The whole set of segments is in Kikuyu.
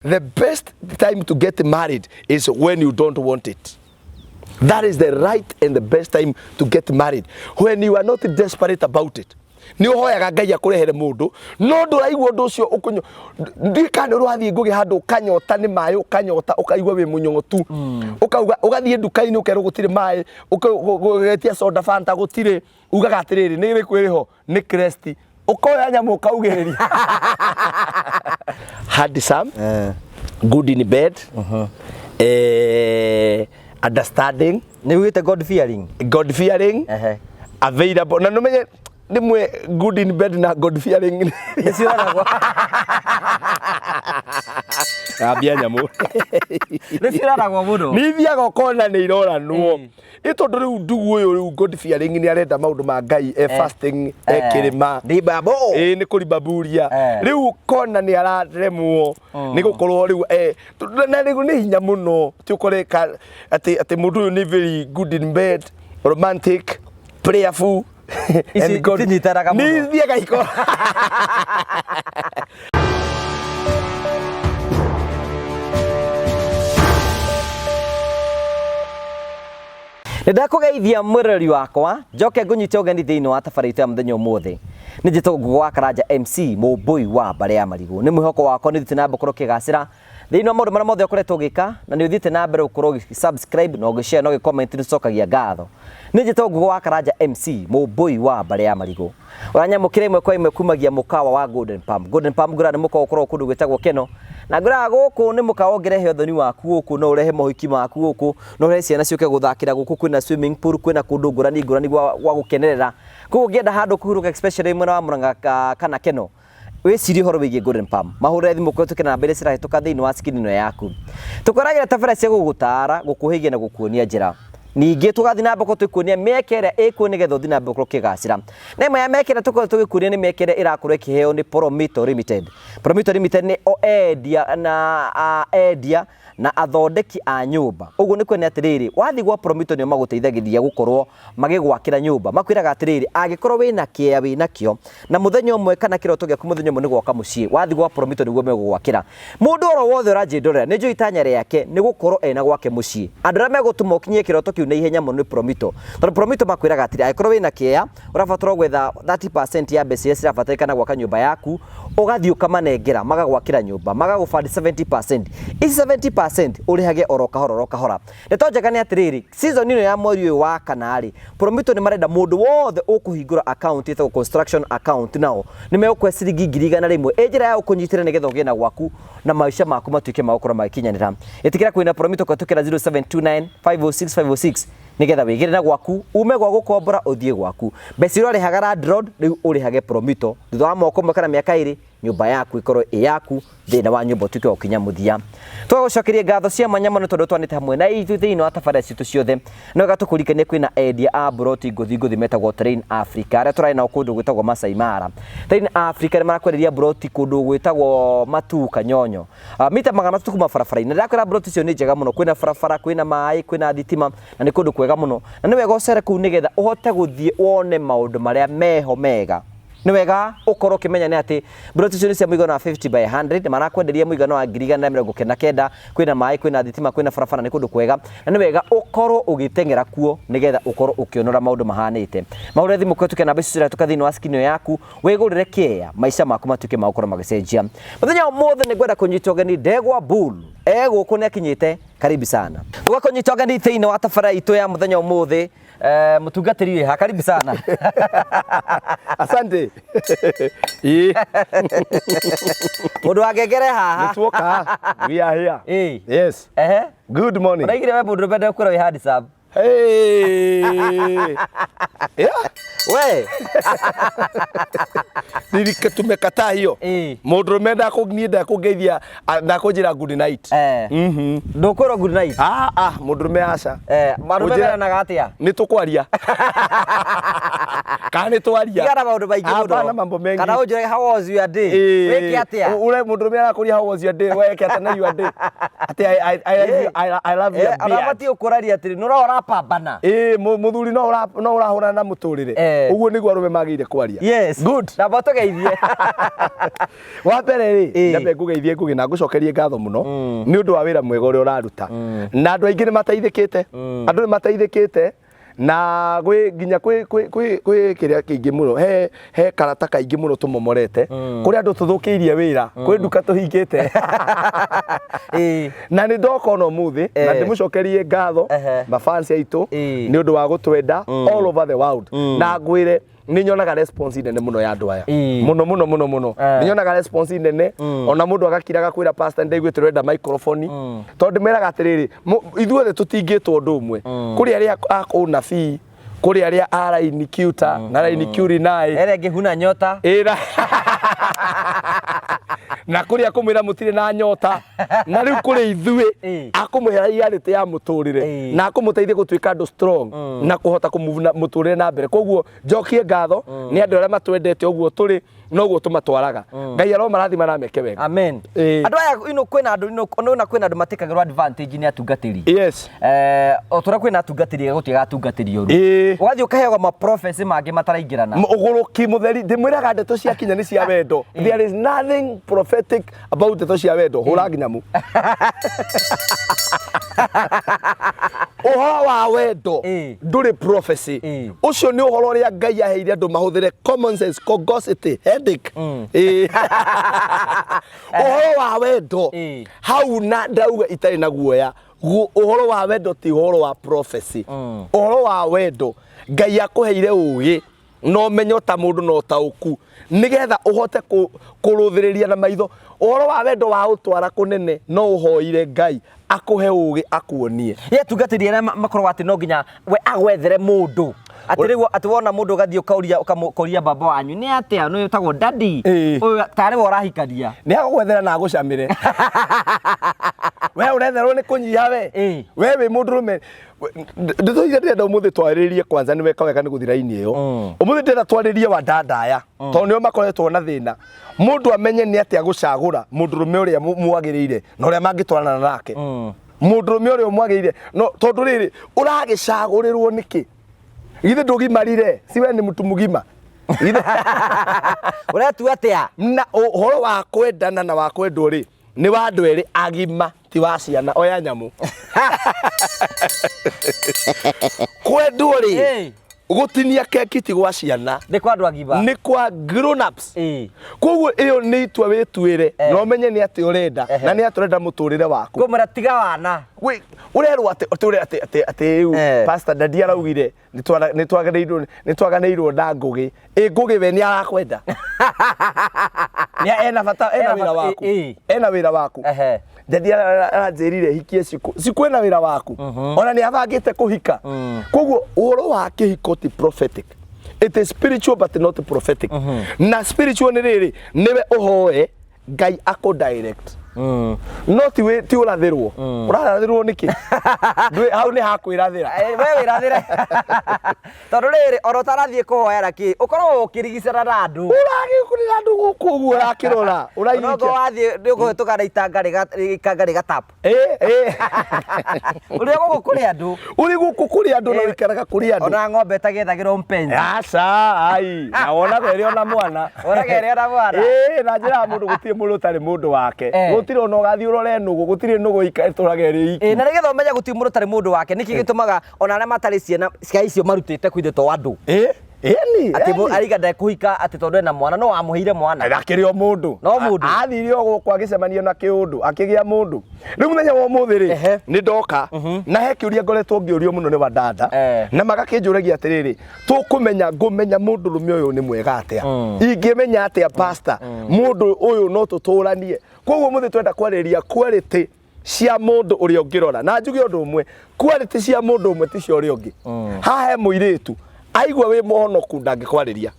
The best time to get married is when you don't want it. That is the right and the best time to get married. When you are not desperate about it. Nĩ ũhoyaga Ngai akũrehere mũndũ no ndũraigua ũndũ ũcio ũkũnyo ndiũĩ kana nĩ ũrathiĩ ngũgĩ handũ ũkanyota nĩ maĩ ũkanyota ũkaigua wĩ mũnyotu ũkauga ũgathiĩ nduka-inĩ ũkerwo gũtirĩ maĩ ũgetia soda Fanta gũtirĩ ugaga atĩrĩrĩ nĩ ĩrĩkũ ĩrĩ ho nĩ Crest ũkoya nyamũ ũkaugĩrĩria handsome good in bed understanding. Nĩ ugĩte God fearing. God fearing. Available na numenye rĩmwe good in bed na God fearing Nĩ cioragwo. Ambia nyamũ. Nĩ cioragwo mũno. Nĩ ithiaga ũkona nĩ iroranwo ĩ tondũ rĩu ndugu ũyũ rĩu God fearing nĩ arenda maũndũ ma Ngai e fasting e kĩrĩma. Ndi babo. Ĩ nĩ kũribaburia. Rĩu kona nĩ araremwo nĩ gũkorwo rĩu na rĩu nĩ hinya mũno ti ũkore atĩ mũndũ ũyũ nĩ very good in bed, romantic, prayerful. Ici And God- itinyitanaga mũno. Nĩ ithiaga iko Nĩ ndakũgeithia mwĩroreri wakwa njoke ngũnyite ũgeni thĩinĩ wa tabarĩra itũ ya mũthenya ũmũthĩ. Nĩ njĩtagwo Ngũgũ wa Karanja MC mũmbũi wa mbarĩ ya marigũ. Nĩ mwĩhoko wakwa nĩ ũthiĩte na mbere gũkorwo ũkĩgacĩra thĩinĩ wa maũndũ marĩa mothe ũkoretwo ũgĩka na nĩ ũthiĩte na mbere gũkorwo ũgĩ subscribe na ũgĩ share na ũgĩ comment, nĩ tũcokagia ngatho. Nĩ njĩtagwo Ngũgũ wa Karanja MC mũmbũi wa mbarĩ ya marigũ. Ũranyamũkĩra ĩmwe kwa ĩmwe kumagia mũkawa wa Golden Palm. Golden Palm ngũraga nĩ mũkawa ũkoragwo kũndũ gwĩtagwo Keno. Na ngũraga gũkũ nĩ mũkawa ũngĩrehe ũthoni waku gũkũ, no ũrehe mohiki maku gũkũ, no ũrehe ciana ciũke gũthakĩra gũkũ, kwĩna swimming pool, kwĩna kũndũ ngũrani ngũrani gwa gũkenerera. Koguo ũngĩenda handũ kũhurũka especially mwena wa Murang'a kana Keno, wĩcirie ũhoro wĩgiĩ Golden Palm. Mahũrĩre thimũ kũhĩtũkĩra namba iria cirahĩtũka thĩinĩ wa screen ĩno yaku. Tũkũragĩra tabarĩra cia gũgũtaara, gũkũhĩgia na gũkuonia njĩra. Ningĩ tũgathiĩ na mbere gũkorwo tũgĩkuonia mĩeke ĩrĩa ĩkuo nĩgetha ũthiĩ na mbere gũkorwo ũkĩgacĩra. Na ĩmwe ya mĩeke ĩrĩa tũkoragwo tũgĩkuonia nĩ mĩeke ĩrĩa ĩrakorwo ĩkĩheo nĩ Promito Limited. Promito Limited nĩ o endia na endia na athondeki a nyũmba. Ũguo nĩ kuonania atĩrĩrĩ, wathiĩ gwa Promito nĩo magũteithagĩrĩria gũkorwo magĩgwakĩra nyũmba. Makwĩraga atĩrĩrĩ, angĩkorwo wĩna kĩea wĩnakĩo, na mũthenya ũmwe kana kĩroto gĩaku mũthenya ũmwe nĩ gwaka mũciĩ, wathiĩ gwa Promito nĩguo megũgwakĩra. Mũndũ oro wothe ũranjĩndorera, nĩ njũĩ itanya rĩake nĩ gũkorwo ena gwake mũciĩ. Andũ arĩa megũtũma ũkinyie kĩroto kĩu na ihenya mũno nĩ Promito. Tondũ Promito makwĩraga atĩrĩ, angĩkorwo wĩna kĩea, ũrabatara gwetha 30% ya mbeca iria cirabatarĩkana gwaka nyũmba yaku, ũgathiĩ ũkamanengera, magagwakĩra nyũmba, magagũbandi 70%. Ici 70% ũrĩhage oro kahora oro kahora. Ndeto njega nĩ atĩrĩrĩ, season ĩno ya mweri ũyũ wa kana rĩ, Promito nĩ marenda mũndũ wothe ũkũhingũra account ĩtagwo construction account nao nĩ megũkũhe ciringi 100,000 ĩ njĩra ya gũkũnyitĩrĩra nĩgetha ũgĩe na gwaku na maica maku matuĩke ma gũkorwo magĩkinyanĩra. Ĩtĩkĩra kwĩna Promito kũhĩtũkĩra 0729 506 506 nĩgetha wĩgĩre na gwaku, ume gwa gũkombora ũthiĩ gwaku. Mbeca iria ũrĩhaga landlord rĩu ũrĩhage Promito thutha wa mwaka ũmwe kana mĩaka ĩrĩ nyũmba yaku ĩkorwo ĩ yaku, thĩna wa nyũmba ũtuĩke wa gũkinya mũthia. Tũgagũcokeria ngatho cia mwanya mũno tondũ twanĩte hamwe na ithuĩ thĩinĩ wa tabarĩra citũ ciothe. No wega tũkũririkanie kwĩna endia a mburoti ngũthi ngũthi metagwo Terrain Africa arĩa tũrarĩ nao kũndũ gwĩtagwo Masai Mara. Terrain Africa nĩ marakwenderia mburoti kũndũ gwĩtagwo Matuu Kanyonyo. Mita 300 kuma barabara-inĩ. Na ndĩrakwĩra mburoti icio nĩ njega mũno, kwĩna barabara, kwĩna maĩ, kwĩna thitima na nĩ kũndũ kwega mũno. Na nĩ wega ũcere kũu nĩgetha ũhote gũthiĩ wone maũndũ marĩa meho mega. Nĩ wega ũkorwo ũkĩmenya nĩ atĩ mburoti icio nĩ cia mũigana wa 50 by 100, marakwenderia mũigana wa 199,000, kwĩna maĩ, kwĩna thitima, kwĩna barabara, nĩ kũndũ kwega. Na nĩ wega ũkorwo ũgĩteng'era kuo nĩgetha ũkorwo ũkĩona ũrĩa maũndũ mahanĩte. Mahũrĩre thimũ kũhĩtũkĩra namba icio cirahĩtũka thĩinĩ wa screen ĩyo yaku, wĩgũrĩre kĩea, maica maku matuĩke ma gũkorwo magĩcenjia. Mũthenya wa ũmũthĩ nĩ ngwenda kũnyita ũgeni Ndegwa Bull. E gũkũ nĩ akinyĩte, karibu sana. Tũgakũnyita ũgeni thĩinĩ wa tabarĩra itũ ya mũthenya ũmũthĩ. Mũtungatĩri wĩ ha, karibu sana. Asante. Ĩĩ. Mũndũ wa ngengere haha. Nĩ tuoka. We are here. Ĩĩ. Yes. Ehe. Good morning. Ũraigire we mũndũ ũrũme ndekwĩra wĩ handsome. Hey. Yeah. We. Nilike tumekataa hiyo. Ĩĩ. Mũndũrũme ndakũniĩ ndakũngeithia ndakũnjĩra good night. Ndũkwĩrwo good night. Ah ah, mũndũrũme aca. Arũme Ũnjĩra- meranaga atĩa? Nĩ tũkwaria. Kana nĩ twaria. Tigana maũndũ maingĩ mũno. Hapana mambo mengi. Kana ũnjĩre how was your day? Ĩĩ. Wĩke atĩa? Ure mũndũrũme arakũria how was your day? Weke atĩa na your day? Atĩ I love you, I love your beard. Ona batiĩ gũkũraria atĩrĩ, nĩ ũrahora Ũrapambana. Ĩĩ, mũthuri no ũrahũrana na mũtũrĩre. Ũguo nĩguo arũme magĩrĩire kwaria. Yes. Good. Namba tũgeithie. Wa mbere rĩ, nyambe ngũgeithie Ngũgĩ na ngũcokerie ngatho mũno nĩ ũndũ wa wĩra mwega ũrĩa ũraruta. Na andũ aingĩ nĩ mateithĩkĩte. Andũ nĩ mateithĩkĩte na gwĩ nginya kwĩ kwĩ kwĩ kwĩ kĩrĩa kĩingĩ mũno, he karata kaingĩ mũno tũmomorete, kũrĩ andũ tũthũkĩirie wĩra, kwĩ nduka tũhingĩte. Na nĩ ndoka ona ũmũthĩ na ndĩmũcokerie ngatho mafans aitũ nĩ ũndũ wa gũtwenda all over the world. Na ngwĩre nĩ nyonaga response nene mũno ya andũ aya. Mũno mũno mũno mũno. Nĩ nyonaga response nene, ona mũndũ agakira agakwĩra, "Pastor, nĩndaiguĩte ũrenda microphone." Tondũ ndĩmeraga atĩrĩrĩ, ithuothe tũtingĩtwo ũndũ ũmwe. Kũrĩ arĩa a ũnabii, kũrĩ arĩa a raini kiuta na raini kiurinai. Ere ĩngĩ huna nyota. Ĩra na kũrĩa kũmwĩra mũtirĩ na nyota, na rĩu kũrĩ ithuĩ akũmũhe reality ya mũtũrĩre na akũmũteithia gũtuĩka andũ strong na kũhota kũmove na mũtũrĩre na mbere. Koguo njokie ngatho nĩ andũ arĩa matwendete ũguo tũrĩ noguo tũmatwaraga. Ngai aromarathima na meke wega. Amen. Andũ aya ino kwĩna andũ ino ona kwĩna andũ matikagĩrwo advantage nĩ atungatĩri. O tũrĩa kwĩna atungatĩri ega gũtiga atungatĩri oru. Ũgathiĩ ũkaheagwo ma prophecy mangĩ mataraingĩrana. Ũgũrũki mũtheri. Ndĩmwĩraga ndeto cia kinya nĩ cia wendo. There is nothing prophetic about ndeto cia wendo. Hũra nginyamu ũhoro wa wendo. Ndũrĩ prophecy. Ũcio nĩ ũhoro ũrĩa Ngai aheire andũ mahũthĩre common sense, cogosity, headache. Ũhoro wa wendo hau na ndauga itarĩ na guoya. Ũhoro wa wendo ti ũhoro wa prophecy. Ũhoro wa wendo, Ngai akũheire ũgĩ na ũmenyo ta mũndũ na ũtaũku nĩgetha ũhote kũrũthĩrĩria na maitho. Ũhoro wa wendo wa ũtwara kũnene, no ũhoire Ngai akũhe ũgĩ akuonie. Ye atungatĩri arĩa makoragwo atĩ no nginya we agwethere mũndũ atĩ rĩu atĩ wona mũndũ ũgathiĩ ũkauria ũkamũkoria baba wanyu nĩ atĩa nĩ wĩtagwo daddy, ũyũ tarĩ we ũrahikania. Nĩ agũgwethera na agũcamĩre. We ũretherwo nĩ kũnyiha we. We wĩ mũndũrũme. Ndeto iria ndĩrenda ũmũthĩ twarĩrĩrie, kwanza nĩ weka wega nĩ gũthi raini ĩyo. Ũmũthĩ ndĩrenda twarĩrie wandandaya, tondũ nĩo makoretwo na thĩna mũndũ amenye nĩ atĩa gũcagũra mũndũrũme ũrĩa mwagĩrĩire na ũrĩa mangĩtwarana nake, mũndũrũme ũrĩa mwagĩrĩire. No tondũ rĩrĩ, ũragĩcagũrĩrwo nĩkĩ? Githĩ ndũgimarire? Si we nĩ mtu mgima? Ũretua atĩa? Na ũhoro wa kwendana na wa kwendwo rĩ, nĩ wa andũ erĩ agima, ti wa ciana. Oya nyamũ. Kwendwo rĩ, gũtinia keki ti gwa ciana. Nĩ kwa andũ agima. Nĩ kwa grown ups. Koguo ĩyo nĩ itua wĩtuĩre na ũmenye nĩ atĩ ũrenda na nĩ atĩ ũrenda mũtũrĩre waku. Ngũmwĩra tiga wana. Ũrerwo atĩ ũtũre atĩ rĩu pastor daddy araugire nĩ twaganĩirwo na Ngũgĩ. Ĩ Ngũgĩ we nĩ arakwenda? Nĩ ena bata, ena Ena wĩra bata, waku? Ena wĩra waku? Daddy aranjĩrire hikie Cikũ. Cikũ ena wĩra waku? Ona nĩ abangĩte kũhika. Koguo ũhoro wa kĩhiko ti prophetic. It is spiritual but not prophetic. Na spiritual nĩ rĩrĩ, nĩwe ũhoe Ngai akũ direct, no ti ti ũrathĩrwo. Ũrarathĩrwo nĩkĩ? Hau nĩ hakwĩrathĩra. We wĩrathĩre, tondũ rĩrĩ ona ũtarathiĩ kũhoera kĩ ũkoragwo ũkĩrigicana na andũ. Ũragĩkũrĩra andũ gũkũ ũguo ũrakĩrora. Onokorwo ũraikia wathiĩ nĩ ũkũhĩtũka na itanga ikanga rĩgatap. Ĩ. Ũrĩa gũkũ kũrĩ andũ. Ũrĩ gũkũ kũrĩ andũ na ũikaraga kũrĩ andũ. Ona ng'ombe ĩtagĩethagĩrwo mpenzi. Aca, ai na wonaga ĩrĩ ona mwana. Wonaga ĩrĩ ona mwana. Ĩ, na njĩra ya mũndũ, gũtirĩ mũndũ ũtarĩ mũndũ wake. Gũtirĩ ona ũgathiĩ ũrore nũgũ, gũtirĩ nũgũ ĩtũraga ĩrĩ iki. Ĩ, na nĩgetha ũmenye gũtirĩ mũndũ ũtarĩ mũndũ wake, nĩkĩ gĩtũmaga ona arĩa matarĩ ciana cia icio marutĩte kwithe to andũ? Ĩ, ĩni. Atĩ araiga ndekũhika atĩ tondũ ena mwana, no wamũheire mwana. Akĩrĩ o mũndũ. No mũndũ. Athire o gũkũ agĩcemania na kĩũndũ akĩgĩa mũndũ. Rĩu mũthenya wa ũmũthĩ rĩ, nĩ ndoka na he kĩũria ngoretwo ngĩũrio mũno nĩ wadada na magakĩnjũragia atĩrĩrĩ, tũkũmenya ngũmenya mũndũrũme ũyũ nĩ mwega atĩa? Ingĩmenya atĩa, pastor, mũndũ ũyũ no tũtũranie? Koguo mũthĩ twenda kwarĩrĩria quality cia mũndũ ũrĩa ũngĩrora. Na njuge ũndũ ũmwe, quality cia mũndũ ũmwe ti cia ũrĩa ũngĩ. Haha he mũirĩtu aigua wĩ mũhonoku ndangĩkwarĩria,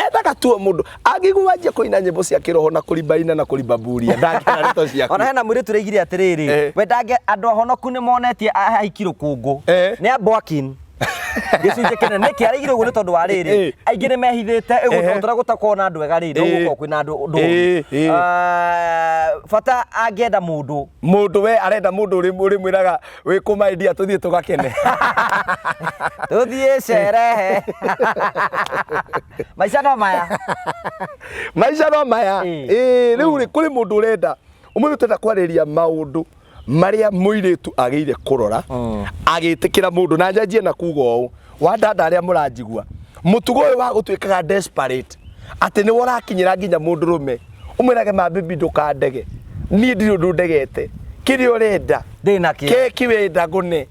endaga tu o mũndũ angĩigua wanjia kũina nyĩmbo cia kĩroho na kũrimbaina na kũrimbaburia, ndangĩona ndeto ciaku. Ona hena mũirĩtu ũraigire atĩrĩrĩ, we ndange andũ ahonoku nĩ monetie ahiki rũkũngũ. Nĩ a Boakin. Gĩcunjĩ kĩnene nĩkĩ araigire ũguo nĩ tondũ wa rĩrĩ, aingĩ nĩ mehithĩte ũtũra gũtakorwo na andũ ega rĩ, no gũkorwo kwĩna andũ ndũru. Bata angĩenda mũndũ Mũndũ we arenda mũndũ ũrĩmwĩraga wĩ kũmaindia tũthiĩ tũgakene. Tũthiĩ cerehe. Maica no maya. Maica no maya. Ĩĩ, rĩu rĩ, kũrĩ mũndũ ũrenda ũmũthĩ tũrenda kwarĩria maũndũ marĩa mũirĩtu agĩire kũrora agĩtĩkĩra mũndũ. Na njanjie na kuga ũũ, wandanda arĩa mũranjigua, mũtugo ũyũ wa gũtuĩkaga desperate atĩ nĩwe ũrakinyĩra nginya mũndũrũme ũmwĩrage ma baby ndũkandege, niĩ ndirĩ ũndũ ndegete, kĩrĩa ũrenda Ndĩ nakĩo. Keki wenda ngũne,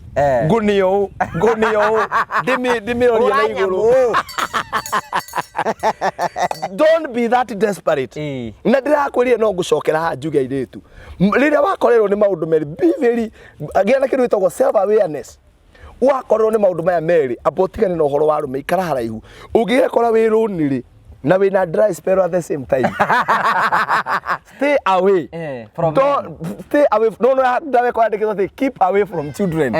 ngũne ũũ, ngũne ũũ, ndĩmĩrorie na Hũra igũrũ. Nyamũ. Don't be that desperate. Na ndĩrakwĩrire no ngũcokera haha njuge airĩtu, rĩrĩa wakorerwo nĩ maũndũ merĩ, be very, gĩa na kĩndũ gĩtagwo self awareness. Wakorerwo nĩ maũndũ maya merĩ, amba ũtigane na ũhoro wa arũme, ikara haraihu. Ũngĩgekora wĩ lonely na wĩna dry spell at the same time, stay away. From Don't, stay away. No, no, ndawekora yandĩkĩtwo atĩ keep away from children.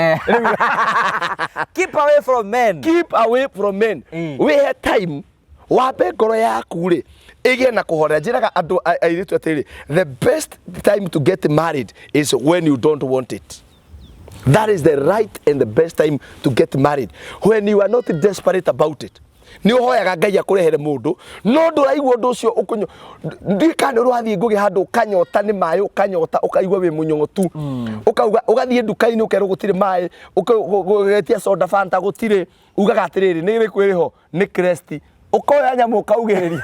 Keep away from men. Keep away from men. Wĩhe time, wambe ngoro yaku rĩ ĩgĩe na kũhorera. Njĩraga andũ airĩtu atĩrĩrĩ, the best time to get married is when you don't want it. That is the right and the best time to get married, when you are not desperate about it. Nĩ ũhoyaga Ngai akũrehere mũndũ, no ndũraigua ũndũ ũcio ũkũnyo. Ndiũĩ kana nĩ ũrathiĩ ngũgĩ handũ ũkanyota nĩ maĩ, ũkanyota ũkaigua wĩ mũnyotu, ũkauga ũgathiĩ nduka-inĩ ũkerwo gũtirĩ maĩ, ũgetia soda Fanta gũtirĩ, ugaga atĩrĩrĩ, nĩ ĩrĩkũ ĩrĩ ho? Nĩ Crest. Ũkoya nyamũ ũkaugĩrĩria.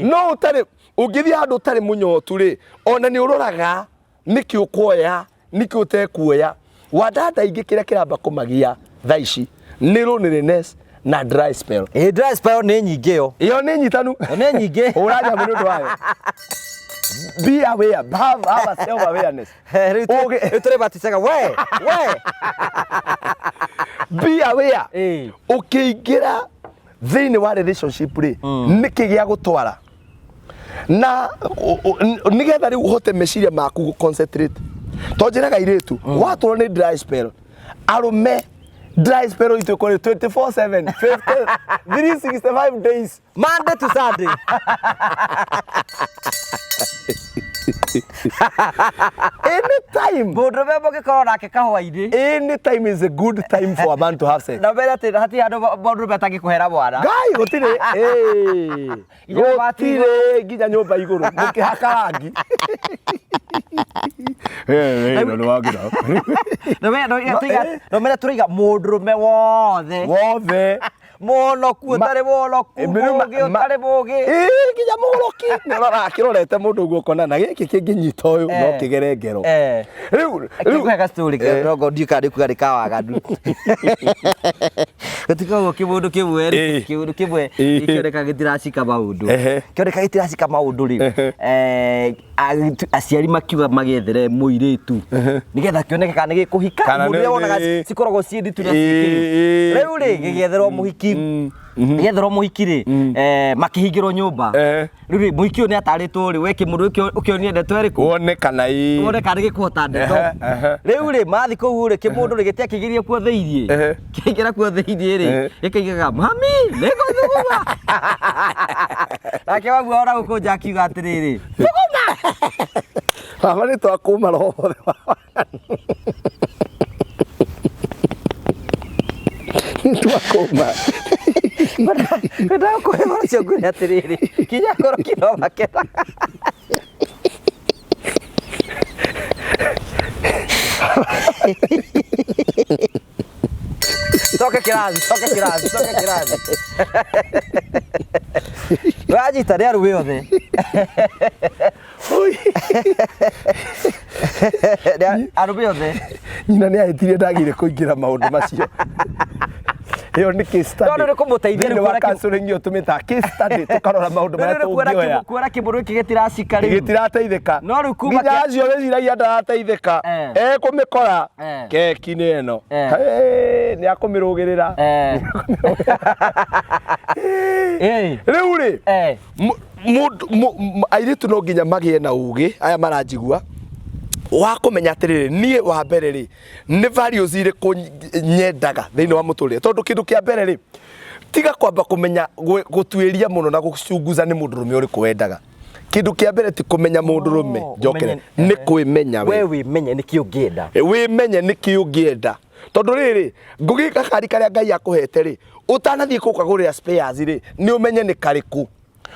No ũtarĩ, ũngĩthiĩ handũ ũtarĩ mũnyotu rĩ, ona nĩ ũroraga nĩkĩ ũkuoya, nĩkĩ ũtekuoya. Wandanda aingĩ kĩrĩa kĩramba kũmagia thaa ici nĩ loneliness na dry spell. Ĩ, dry spell nĩ nyingĩ ĩyo. Ĩyo nĩ nyitanu. Nĩ nyingĩ. Hũra nyamũ nĩ ũndũ wayo. Be aware, have a self awareness. Rĩu rĩu tũrĩbaticaga we we. Be aware. Ũkĩingĩra thĩinĩ wa relationship rĩ, nĩkĩ gĩa gũtwara na nĩgetha rĩu ũhote meciria maku gũ concentrate. To njĩraga airĩtu, watũrwo nĩ dry spell, arũme dry spell itũ ĩkorwo 24/7, 50, 365 days. Monday to Sunday. Anytime. Mũndũrũme mũngĩkorwo nake kahũa-inĩ. Anytime is a good time for a man to have sex. Na mbere atĩ hatirĩ handũ mũndũrũme atangĩkũhera mwana. Ngai gũtirĩ. Ĩĩ. Nginya mabati Gũtirĩ nginya nyũmba igũrũ mũkĩhaka rangi. Na we no tũiga no mene tũraiga mũndũrũme wothe. Wothe. Mũhonoku ũtarĩ mũhonoku, mũũgĩ ũtarĩ mũũgĩ. Ĩĩ, nginya mũgũrũki. Nĩ ũrora akĩrorete mũndũ ũguo ũkona na gĩkĩ kĩngĩnyita ũyũ no kĩgere ngero. Rĩu rĩu Ngũhe ga story rongo ndiũ kana ndĩkuga nĩ ka waganu. Gũtikoragwo kĩmũndũ kĩmwe rĩ, kĩmũndũ kĩmwe gĩkĩoneka gĩtiracika maũndũ. Kĩoneka gĩtiracika maũndũ rĩ, aciari makiuga magĩethere mũirĩtu nĩgetha kĩoneke kana nĩ gĩkũhika. Kana Mũndũ ũrĩa wonaga cikoragwo ciĩ nditũ na ciĩ kĩ. Rĩu rĩ, gĩgĩetherwo mũhiki. Gĩetherwo mũhiki rĩ, makĩhingĩrwo nyũmba. Rĩu rĩ, mũhiki ũyũ nĩ atarĩtwo rĩ, we kĩmũndũ gĩkĩ ũkĩonie ndeto ĩrĩkũ? Wone kana ĩ. Wone kana gĩkũhota ndeto. Rĩu rĩ, mathiĩ kũu rĩ, kĩmũndũ rĩ, gĩtiakĩingĩria kuo thĩiniĩ. Kĩaingĩra kuo thĩiniĩ rĩ, gĩkaigaga, mami, nĩngũthuguma. Nake waguo ona gũkũ nja akiuga atĩrĩrĩ, thuguma. Baba nĩ twakũma roho wothe wa nĩ twakũma. Ngwendaga kũhe ũhoro ũcio ngwĩre atĩrĩrĩ, kinya ngoro kĩromakena. Toke kĩrathi, toke kĩrathi, toke kĩrathi. Wanyita nĩ arũme othe. Nĩ arũme othe. Nyina nĩ ahĩtirie ndagire kũingĩra maũndũ macio. Ĩyo nĩ case study. No, no, nĩ kũmũteithia Thĩinĩ rĩu wa kuona kĩ- counseling ĩyo tũmĩtaga case study, tũkarora maũndũ marĩa Rĩu rĩu kuona tũngĩoya. kuona kĩmũndũ gĩkĩ gĩtiracika rĩu. Gĩtirateithĩka. No rĩu kuma nginya acio wĩciragia ndarateithĩka ekũmĩkora keki nĩ ĩno. Hey, nĩ akũmĩrũgĩrĩra. Rĩu rĩ, airĩtu no nginya magĩe na ũgĩ aya maranjigua. Wa kũmenya atĩrĩrĩ, niĩ wa mbere rĩ, nĩ values irĩkũ nyendaga thĩinĩ wa mũtũrĩre? Tondũ kĩndũ kĩa mbere rĩ, tiga kwamba kũmenya gũtuĩria mũno na gũcunguza nĩ mũndũrũme ũrĩkũ wendaga. Kĩndũ kĩa mbere ti kũmenya mũndũrũme. Oh, njokere, ũmenye- nĩ kwĩmenya we. We wĩmenye nĩkĩ ũngĩenda. Wĩmenye nĩkĩ ũngĩenda, tondũ rĩrĩ, ngũgĩ gakari karĩa Ngai akũhete rĩ, ũtanathiĩ kũkagũrĩra spares rĩ, nĩ ũmenye nĩ karĩkũ.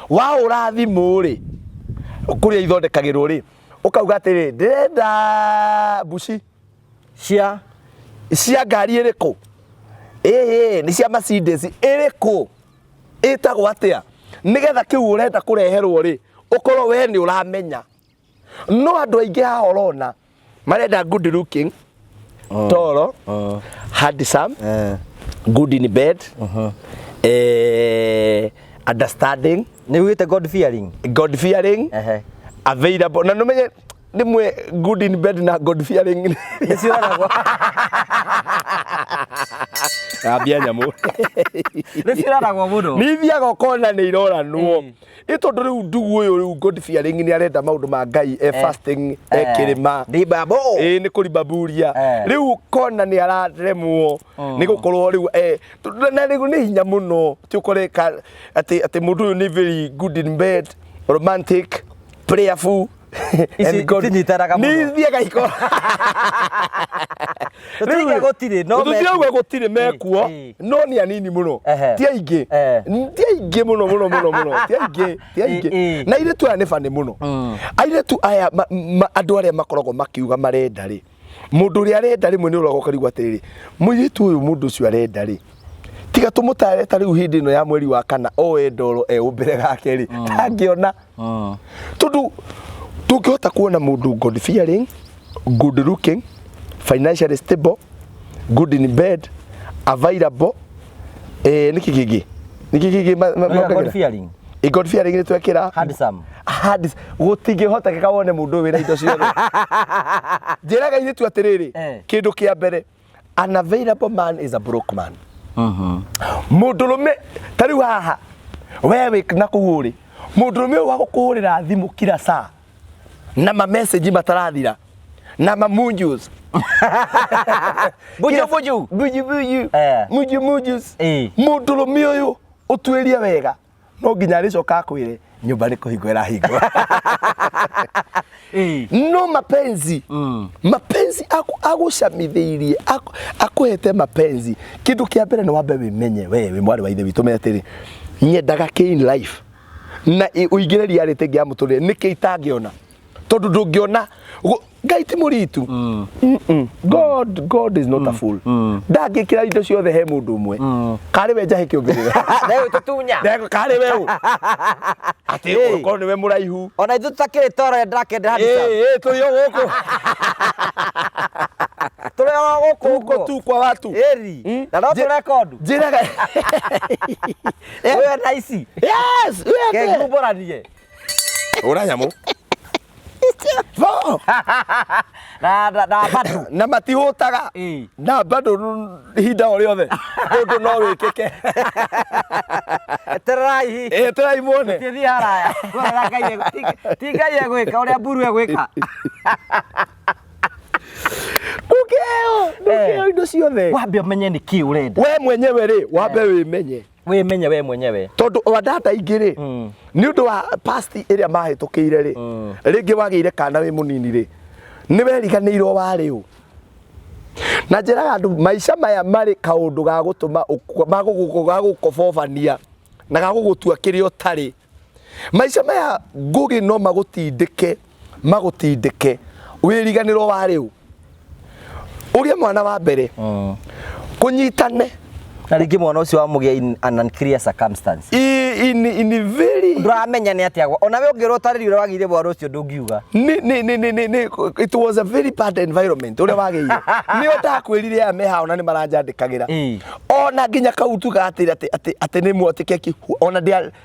Waũra thimũ rĩ, kũrĩa ithondekagĩrwo rĩ, ũkauga atĩrĩ, ndĩrenda mbuci cia cia ngari ĩrĩkũ? Ĩĩ, nĩ cia Mercedes ĩrĩkũ, ĩtagwo atĩa? Nĩgetha kĩu ũrenda kũreherwo rĩ, ũkorwo we nĩ ũramenya. No andũ aingĩ haha ũrona marenda good looking, tall, handsome, good in bed, understanding, Nĩ ugĩte God fearing. God fearing, available. Na nũmenye rĩmwe good in bed na God fearing Nĩ ciũragwo. Ambia nyamũ. Nĩ ciũragwo mũno. Nĩ ithiaga ũkona nĩ iroranwo. Ĩ tondũ rĩu ndugu ũyũ rĩu God fearing nĩ arenda maũndũ ma Ngai, e fasting, e kĩrĩma. Ndibabo. Ĩ nĩ kũribaburia. Rĩu kona nĩ araremwo nĩ gũkorwo rĩu na rĩu nĩ hinya mũno ti ũkore atĩ mũndũ ũyũ nĩ very good in bed, romantic, prayerful Ici and God- itinyitanaga mũno. Nĩ ithiaga iko. Tũtirauga gũtirĩ, no Tũtirauga gũtirĩ, mekuo, no nĩ anini mũno. Ti aingĩ. Ti aingĩ mũno mũno mũno mũno, ti aingĩ, ti aingĩ. Na airĩtu aya nĩ bani mũno. Airĩtu aya andũ arĩa makoragwo makiuga marenda rĩ, mũndũ ũrĩa arenda rĩmwe nĩ ũroga ũkarigwo atĩrĩrĩ, mũirĩtu ũyũ mũndũ ũcio arenda rĩ, tiga tũmũtare ta rĩu hĩndĩ ĩno ya mweri wa kana oe ndoro eũmbĩre gake rĩ, ndangĩona. Tondũ tũngĩhota kuona mũndũ God fearing, good looking, financially stable, good in bed, available, nĩkĩ kĩngĩ, nĩkĩ kĩngĩ Oiga God mongagĩrĩra? fearing. Ĩ, God fearing nĩ twekĩra. Handsome. Gũtingĩhotekeka wone mũndũ ũyũ wĩna indo ciothe. Njĩraga airĩtu atĩrĩrĩ, kĩndũ kĩa mbere, an available man is a broke man. Mũndũrũme ta rĩu haha we wĩ na kũu ũrĩ, mũndũrũme ũyũ wa gũkũhũrĩra thimũ kila saa na ma message matarathira na ma munjus. Buju buju. Buju buju. Muju mujus. Mũndũrũme ũyũ ũtuĩrie wega, no nginya arĩcoka akwĩre nyũmba nĩ kũhingwo ĩrahingwo. No mapenzi, mapenzi agũcamithĩirie, akũhete mapenzi. Kĩndũ kĩa mbere nĩ wambe wĩmenye we wĩ mwarĩ wa ithe witũ, menye atĩrĩ, nyendaga kĩ in life, na ũingĩre reality ĩngĩ ya mũtũrĩre, nĩkĩ itangĩona? Tondũ ndũngĩona Ngai ti mũritu. God is not a fool. Ndangĩkĩra indo ciothe he mũndũ ũmwe. Karĩ we njahe kĩũmbĩrĩra. Rĩu tũtunya. Ndego karĩ we ũ. Atĩ ũkorwo nĩwe mũraihu. Ona ithuĩ tũtakĩrĩ toro ndĩrakĩenda handsome. Ĩ, tũrĩ o gũkũ. Tũrĩ o gũkũ Tuko ũguo. tu kwa watu. Ĩri. Na no tũrekondu. Njĩraga. Wĩ na ici. Yes, wĩ atĩa? Kengumbũranie. Ura nyamũ. Bo. Na bado. Na matihũtaga. Na bado ihinda o rĩothe ũndũ no wĩkĩke. Etererai. Etererai muone. Tũthiĩ haraya. Ũrĩa Ngai ti Ngai egwĩka, ũrĩa mburu egwĩka. Ndũkĩheo, ndũkĩheo indo ciothe. Wambe ũmenye nĩ kĩ ũrenda. We mwenyewe rĩ, wambe wĩmenye. Wĩmenye we mwenyewe. Tondũ wadata aingĩ rĩ, nĩ ũndũ wa past ĩrĩa mahĩtũkĩire rĩ, rĩngĩ wagĩire kana wĩ mũnini rĩ, nĩ weriganĩirwo warĩ ũ. Na njĩraga andũ maica maya marĩ kaũndũ ga gũtũma ga gũkobobania na ga gũgũtua kĩrĩa ũtarĩ. Maica maya ngũgĩ no magũtindĩke, magũtindĩke wĩriganĩrwo warĩ ũ. Ũgĩe mwana wa mbere, kũnyitane. Na rĩngĩ mwana ũcio wamũgĩa in an unclear circumstance. In very Ndũramenya nĩ atĩa ona we ũngĩrwo ũtarĩrie ũrĩa wagĩire mwana ũcio ndũngiuga. Nĩ, it was a very bad environment ũrĩa wagĩire. Nĩo ndakwĩrire aya me haha ona nĩ maranjandĩkagĩra. Ona nginya kau tuga atĩ nĩ mwatĩ keki, ona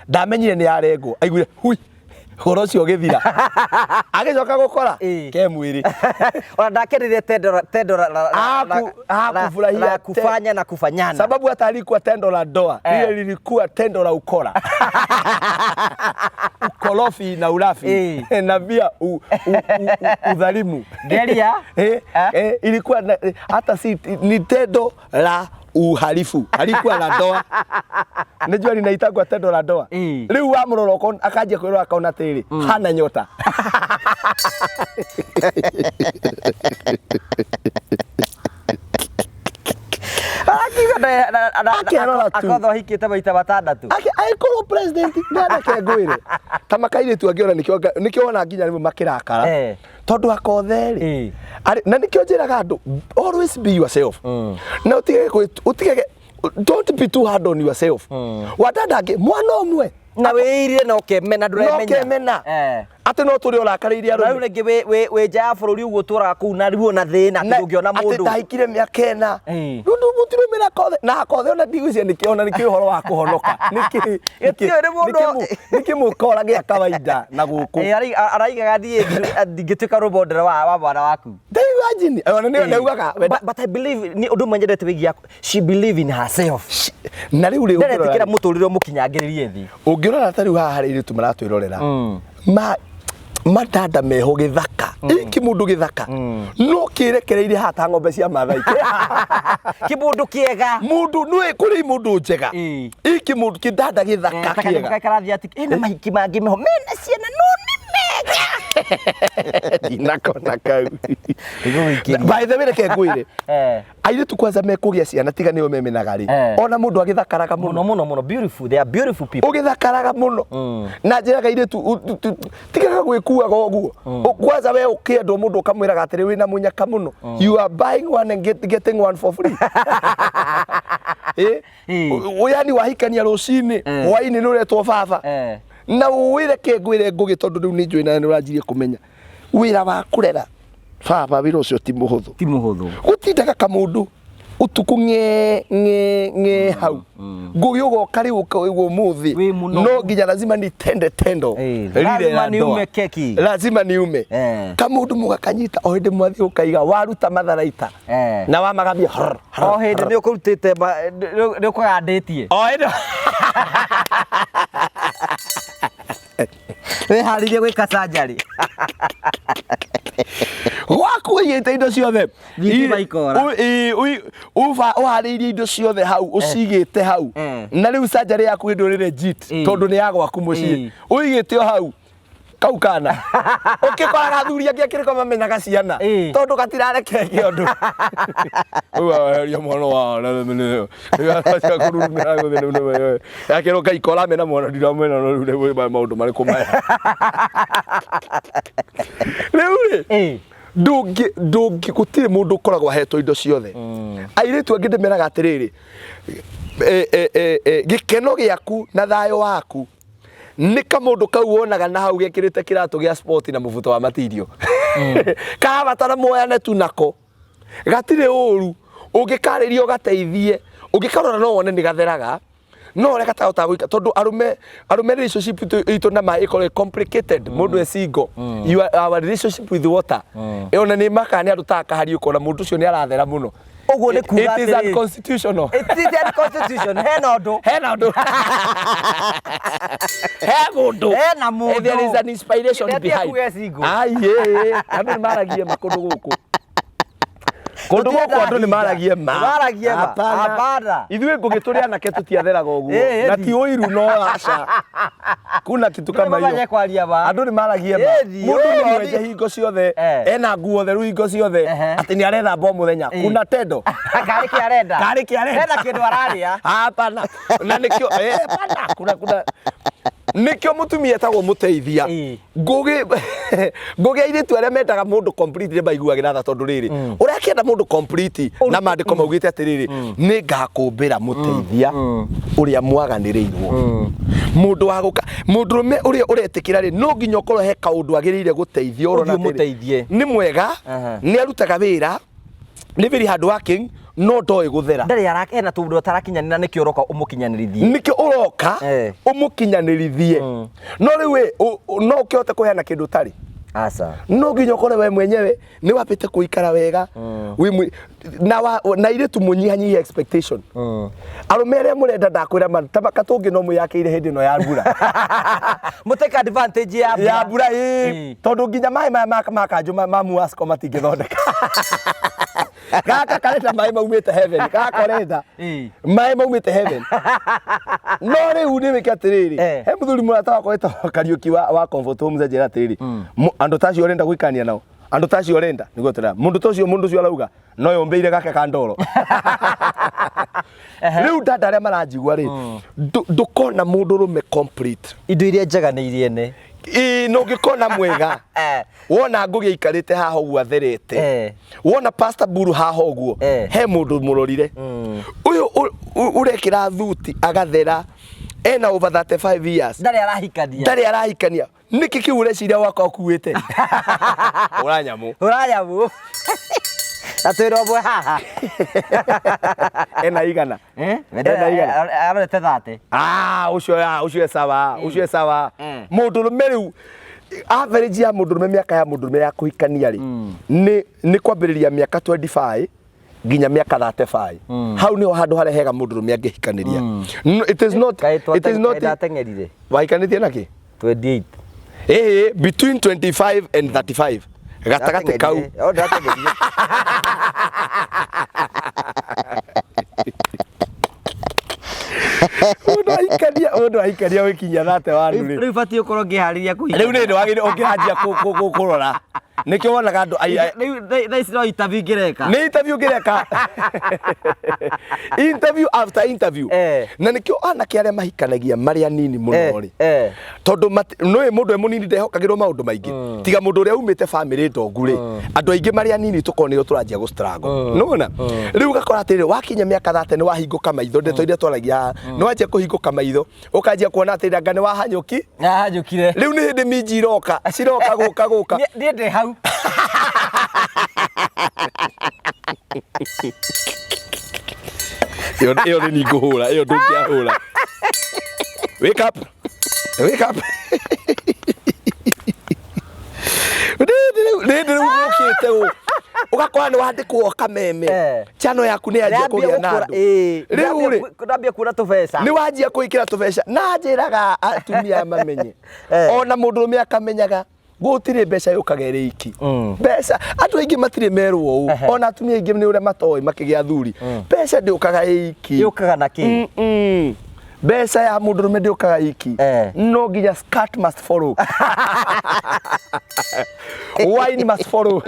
ndamenyire nĩ yarengwo. Aiguire hui. Ũhoro ũcio ũgĩthira. Agĩcoka gũkora ke mwĩrĩ. Ona ndakenire tendo tendo Hakufurahia la kufanya na kufanyana. Sababu hata alikuwa tendo la ndoa. Lile lilikuwa tendo la ukora. Ukorofi na ulafi na pia udhalimu. Ngeria. Ilikuwa hata si ni tendo la uhalifu alikuwa la ndoa nĩnjua linaitagwa tendo la ndoa. Rĩu wamũrora akanjia kwĩrora akona atĩrĩrĩ hana nyota. Akĩrora tu. Akorwo ahikĩte maita matandatũ. Agĩkorwo president nĩ anake ngwĩre ta makairĩtu angĩ ona nĩkĩo wona nginya rĩmwe makĩrakara tondũ akothe rĩ na nĩkĩo njĩraga andũ always be yourself na ũtigage don't be too hard on yourself. Wadada angĩ mwana ũmwe na wĩirire na ũkemena ndũremenya. Na ũkemena. Atĩ no tũrĩ ũrakarĩirie arũme. Rĩu rĩngĩ wĩ nja ya bũrũri ũguo ũtũraga kũu na ruo na thĩna atĩ ndũngĩona mũndũ. Atĩ ndahikire mĩaka ĩna. Rĩu mũtirũmĩra Akothe. Na Akothe ona ndigwĩciria nĩkĩ ona nĩkĩ ũhoro wa kũhonoka. Nĩkĩ nĩkĩ mũkora gĩa kawaida na gũkũ. Araigaga niĩ ndingĩtuĩka role model wa mwana waku. Imagine. Ona nĩyo ndaugaga. But I believe ni ũndũ ũmwe nyendete wĩgiĩ she believe in herself. Na rĩu rĩ nderetĩkĩra mũtũrĩre ũmũkinyangĩrĩrie thĩ. Ũngĩrora ta rĩu haha harĩ airĩtu maratwĩrorera. Matanda meho gĩthaka. Iki mũndũ gĩthaka. No kĩrekereirie haha ta ng'ombe cia Maathai. Kĩmũndũ kĩega. Mũndũ nĩ kũrĩ mũndũ njega. Iki mũndũ kĩndanda gĩthaka kĩega. Karathi atĩ ena mahiki mangĩ meho mena ciana no nĩ mega. Ndinakona kau. By the way reke ngwĩre. Airĩtu kwanza mekũgĩa ciana tiga nĩo memenaga rĩ. Ona mũndũ agĩthakaraga mũno. Mũno mũno. Beautiful. They are beautiful people. Ũgĩthakaraga mũno. Na njĩraga airĩtu tigaga gwĩkuaga ũguo. Kwanza we ũkĩendwo mũndũ ũkamwĩraga atĩrĩ wĩna mũnyaka mũno. You are buying one and getting one for free. Yani wahikania rũcinĩ, hwainĩ nĩ ũretwo baba. Na wĩre ke ngwĩre ngũgĩ tondũ rĩu nĩ njũĩ na nĩ ũranjirie kũmenya. Wĩra wa kũrera baba wĩra ũcio ti mũhũthũ. Ti mũhũthũ. Gũtindaga kamũndũ ũtukũ ng'e ng'e ng'e hau. Ngũgĩ ũgoka rĩu ũkaigua ũmũthĩ. No nginya lazima ni tende tendo. Lazima niume keki. Lazima niume. Kamũndũ mũgakanyita o hĩndĩ mwathiĩ ũkaiga waruta matharaita. Na wamagambia. O hĩndĩ nĩ ũkũrutĩte nĩ ũkũgandĩtie. O hĩndĩ. Wĩharĩrie gwĩka surgery. Gwaku ũigĩte indo ciothe. Thitima ikora. Ũharĩirie indo ciothe hau, ũcigĩte hau. Na rĩu surgery yaku hĩndĩ ĩrĩ legit tondũ nĩ ya gwaku mũciĩ. Ũigĩte o hau. Kau kana. Ũkĩkoraga athuri angĩ akĩrĩko mamenaga ciana. Tondũ gatirarekeke ũndũ. Ũyũ weheria mwana wa akĩrwo Ngai kora mena mwana ndiramena no rĩu maũndũ marĩkũ maya. Rĩu rĩ ndũngĩ gũtirĩ mũndũ ũkoragwo ahetwo indo ciothe. Airĩtu angĩ ndĩmeraga atĩrĩrĩ, gĩkeno gĩaku na thayũ waku nĩ kamũndũ kau wonaga na hau gekĩrĩte kĩratũ gĩa sport na mũbuto wa matirio. Kabatara muoyane tu nako. Gatirĩ ũru, ũngĩkarĩria ũgateithie, ũngĩkarora no wone nĩ gatheraga. No ũrĩa gatahota gwĩka tondũ arũme relationship itũ na maĩ ĩkoragwo complicated. Mũndũ e single. You are, our relationship with water. Ona nĩ makaga nĩ andũ ta akahari ũkona mũndũ ũcio nĩ arathera mũno. Ũguo nĩ kuga It is unconstitutional. It is unconstitutional. Hena ũndũ. Hena ũndũ. He mũndũ. Hena mũndũ. There is an inspiration behind. Ai andũ nĩ maragie ma kũndũ gũkũ. Kũndũ gũkũ andũ nĩ maragie ma. Maragie ma. Hapana. Ithuĩ ngũgĩ tũrĩ anake tũtiatheraga ũguo. Na ti ũiru no aca. Kuna kitu kama hiyo. Andũ nĩ maragie ma. Mũndũ nĩ mwenje hingo ciothe. Ena nguo theru hingo ciothe. Atĩ nĩ arethamba o mũthenya. Kuna tendo. Karĩ kĩ arenda. Karĩ kĩ arenda. Hena kĩndũ ararĩa. Hapana. Na nĩkĩo hapana. Kuna kuna. Nĩkĩo mũtumia etagwo mũteithia. Ngũgĩ airĩtu arĩa mendaga mũndũ complete nĩ maiguagĩra tha tondũ rĩrĩ ũrĩa akĩenda mũndũ complete na maandĩko maugĩte atĩrĩrĩ nĩ ngakũmbĩra mũteithia ũrĩa mwaganĩrĩirwo. Mũndũ wa gũka mũndũrũme ũrĩa ũretĩkĩra rĩ no nginya ũkorwo he kaũndũ agĩrĩire gũteithio ũrona atĩrĩ nĩ mwega nĩ arutaga wĩra nĩ very hard working No ndoĩ gũthera. Ndarĩ ara ena tũndũ atarakinyanĩra, nĩkĩo ũroka ũmũkinyanĩrithie. Nĩkĩo ũroka ũmũkinyanĩrithie. No rĩu ĩ, no ũkĩhote kũheana kĩndũ ũtarĩ? Aca. No nginya ũkore we mwenyewe nĩ wambĩte kũikara wega. Na airĩtu, mũnyihanyihie expectation. Arũme arĩa mũrenda, ndakwĩra ma ta katũngĩ no mwĩyakĩire hĩndĩ ĩno ya mbura. Mũtake advantage ya mbura. Ya mbura, ĩ. Tondũ nginya maĩ maya ma kanjũ ma Muasco matingĩthondeka. Gaka karenda maĩ maumĩte heaven, gaka ũrenda maĩ maumĩte heaven. No rĩu nĩ wĩke atĩrĩrĩ, he mũthuri mũrata wakwa wĩtagwo Kariũki wa Comfort Homes, anjĩra atĩrĩrĩ, andũ ta acio ũrenda gũikania nao, andũ ta acio ũrenda nĩguo tũrera mũndũ ta ũcio, mũndũ ũcio arauga no yũmbĩire gake ka ndoro. Rĩu dada arĩa maranjigua rĩ, ndũkona mũndũ rũme complete. Indo iria njega nĩ iria ene. Ĩĩ, na ũngĩkona mwega, wona Ngũgĩ aikarĩte haha ũguo atherete, wona Pastor Buru haha ũguo, he mũndũ mũrorire ũyũ ũrekĩra thuti agathera, ena over 35 years, ndarĩ arahikania. Ndarĩ arahikania. Nĩkĩ kĩu ũreciria wakwa ũkuĩte ũra nyamũ? Ũranyamũ na twĩra ũmwe haha. Ena igana? Ena igana? Arorete 30. Ah, ũcio ya ũcio e sawa, ũcio e sawa. Mũndũrũme rĩu, average ya mũndũrũme, mĩaka ya mũndũrũme ya kũhikania rĩ, nĩ kwambĩrĩria mĩaka 25 nginya mĩaka 35. Hau niho handũ harĩa hega mũndũrũme angĩhikanĩria. No, it is not Kaĩ it is not ndatengerire. Wahikanĩtie nakĩ? 28. Ĩĩ, between 25 and 35, gatagatĩ kau. O ndatengerire. Mũndũ ahikania wĩkinyia 31 rĩ. Rĩu batiĩ ũkorwo ngĩharĩria kũhikania. Rĩu nĩ wagĩrĩire ũngĩanjia kũrora, nĩkĩo wonaga andũ Rĩu thaa ici no interview ngĩreka. Nĩ interview ngĩreka, interview after interview. Na nĩkĩo anake arĩa mahikanagia marĩ anini mũno rĩ, tondũ nĩũĩ mũndũ e mũnini ndehokagĩrwo maũndũ maingĩ, tiga mũndũ ũrĩa umĩte bamĩrĩ ndongu rĩ. Andũ aingĩ marĩ anini tũkorwo nĩo tũranjia gũ struggle. Nĩwona rĩu ũgakora atĩrĩrĩ, wakinya mĩaka 30 nĩ wahingũka maitho. Ndeto iria twaragia, nĩ wanjia kũhingũka maitho, ũkanjia kuona atĩrĩrĩ, anga nĩ wahanyũki. Nahanyũkire. Rĩu nĩ hĩndĩ minji iroka, ciroka gũka gũka. Niĩ ndĩ hau. Ĩyo nĩ ningũhũra, ĩyo ndũngĩahũra. Wake up, wake up. Rĩndĩ rĩu gũkĩte ũ ũgakora nĩ wandĩkwo kameme, channel yaku nĩ yanjia kũgĩa na andũ. Rĩu rĩ, Ndambia kuona tũbeca. Nĩ wanjia gwĩkĩra tũbeca, na njĩraga atumia mamenye, ona mũndũrũme akamenyaga, gũtirĩ mbeca yũkaga ĩrĩ iki. Mbeca, andũ aingĩ matirĩ merwo ũũ. Ona atumia aingĩ nĩ ũrĩa matoĩ makĩgĩa athuri, mbeca ndĩũkaga ĩ iki. Yũkaga na kĩ? Mbeca ya mũndũrũme ndĩũkaga iki. No nginya skirt must follow, wine must follow.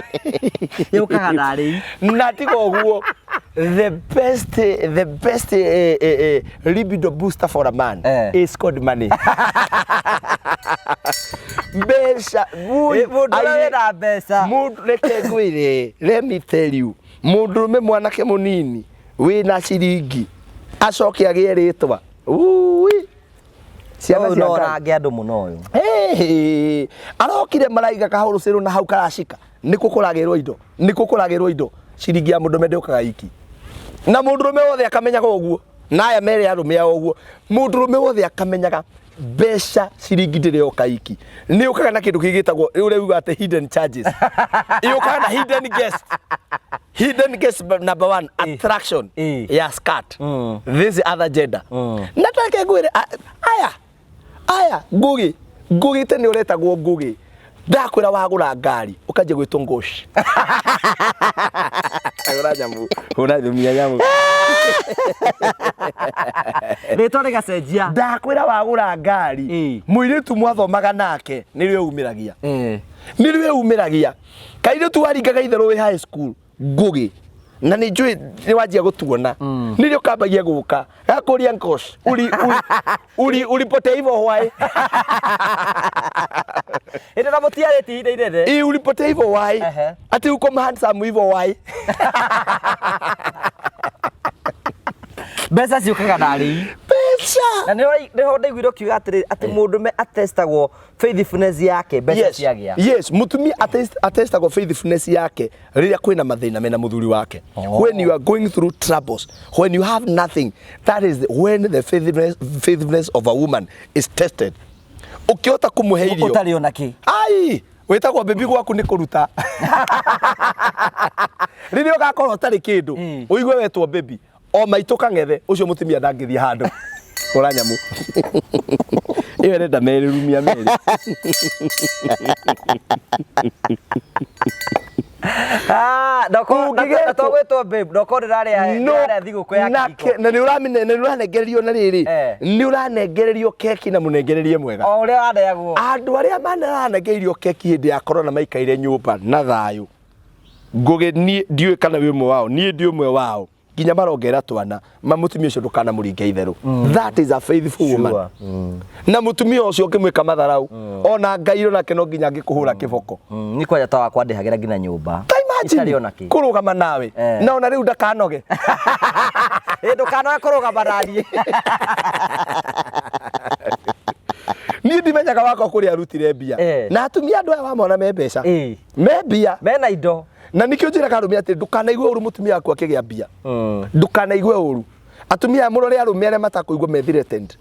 Yũkaga na arĩi. Na tiga ũguo, the best libido booster for a man is called money, mbeca. Mũndũ ũrĩa wĩna mbeca. Mũndũ, reke ngwĩre, let me tell you, mũndũrũme mwanake mũnini wĩna ciringi acoke agĩe rĩtwa, Ui. Ciana Ũyũ cia no Ngai. ũrange andũ mũno ũyũ. Hey, arokire maraiga kahũrũcĩrũ na hau karacika, nĩkũ kũragĩrwo indo, nĩkũ kũragĩrwo indo. Ciringi ya mũndũrũme ndĩũkaga iki, na mũndũrũme wothe akamenyaga ũguo, na aya mere arũme ao ũguo, mũndũrũme wothe akamenyaga mbeca ciringi ndĩrĩ yoka iki, nĩ yũkaga na kĩndũ kĩngĩ gĩtagwo ũrĩa uga atĩ hidden charges, yũkaga na hidden guest. Hidden guest number one, attraction ya skirt, this other gender. Na take ngwĩre, aya aya Ngugi, Ngugi tene ũretagwo Ngugi, ndakwĩra wagũra ngari ũkanjia gwĩtwo Ngoci. Hũra nyamũ, hũra thumia nyamũ. Rĩtwa rĩgacenjia. Ndakwĩra wagũra ngari, mũirĩtu mwathomaga nake nĩrĩo umĩragia, nĩrĩo umĩragia. Kairĩtu waringaga itherũ wĩ high school, Ngugi, na nĩ njũĩ nĩ wanjia gũtuona, nĩrĩo kambagia gũka gakũria, "Ngosh, uri uri uri ulipotea hivyo why?" Hĩndĩ na mũtiarĩtie ihinda inene. Ĩ, "Ulipotea hivyo why?" Ati, "Uko handsome hivyo why?" Mbeca ciũkaga na arĩi. Mbeca. Aca. Na nĩho ndaiguire ũkiuga atĩrĩ atĩ mũndũme atestagwo faithfulness yake mbeca Yes. ciagĩa. Yes, mutumia atestagwo faithfulness yake rĩrĩa kwĩna mathĩna mena mũthuri wake. Oh. When you are going through troubles, when you have nothing, that is when the faithfulness of a woman is tested. Ũkĩhota kũmũhe irio. Ũtarĩ ona kĩ. Ai, wĩtagwo baby gwaku nĩ kũruta. Rĩrĩa ũgakorwo ũtarĩ kĩndũ, ũigue wetwo baby, o maitũ kang'ethe, ũcio mũtumia ndangĩthiĩ handũ. Ũra nyamũ. Ĩyo ĩrenda merĩ rumia merĩ. Ah, Ũngĩgetwo- ndokogwĩtwo babe, ndoko ndĩrarĩa No, ndĩrarĩa thigũkũ ya na kĩhiko. na nĩ ũramine- na nĩ ũranengererio na rĩrĩ Eh. nĩ ũranengererio keki na mũnengererie mwega. O ũrĩa waneagwo. Andũ arĩa manaranengereirio keki hĩndĩ ya corona maikaire nyũmba na thayũ. Ngũgĩ niĩ ndiũĩ kana wĩ ũmwe wao, niĩ ndi ũmwe wao. Nginya marongera twana, ma mũtumia ũcio ndũkanamũringe itherũ. That is a faithful woman. Sure. Na mũtumia ũcio ũngĩmwĩka matharau, ona Ngai onake no nginya angĩkũhũra kĩboko. Ni kwanja ta wakwa ndĩhagĩra nginya nyũmba. Ta imagine Itarĩ ona kĩ. kũrũgama nawe. Eh. Na ona rĩu ndakanoge. Ĩ ndũkanoge kũrũgama naniĩ. Niĩ ndimenyaga wakwa kũrĩa arutire mbia. Eh. Na atumia andũ aya wamona me mbeca. Ĩ. Me mbia. Mena indo. Na nikĩo njĩraga arũme atĩ ndũkanaigue ũru mũtumia waku akĩgĩa mbia. Ndũkanaigue ũru. Atumia aya mũrore arũme arĩa matakũigua me threatened.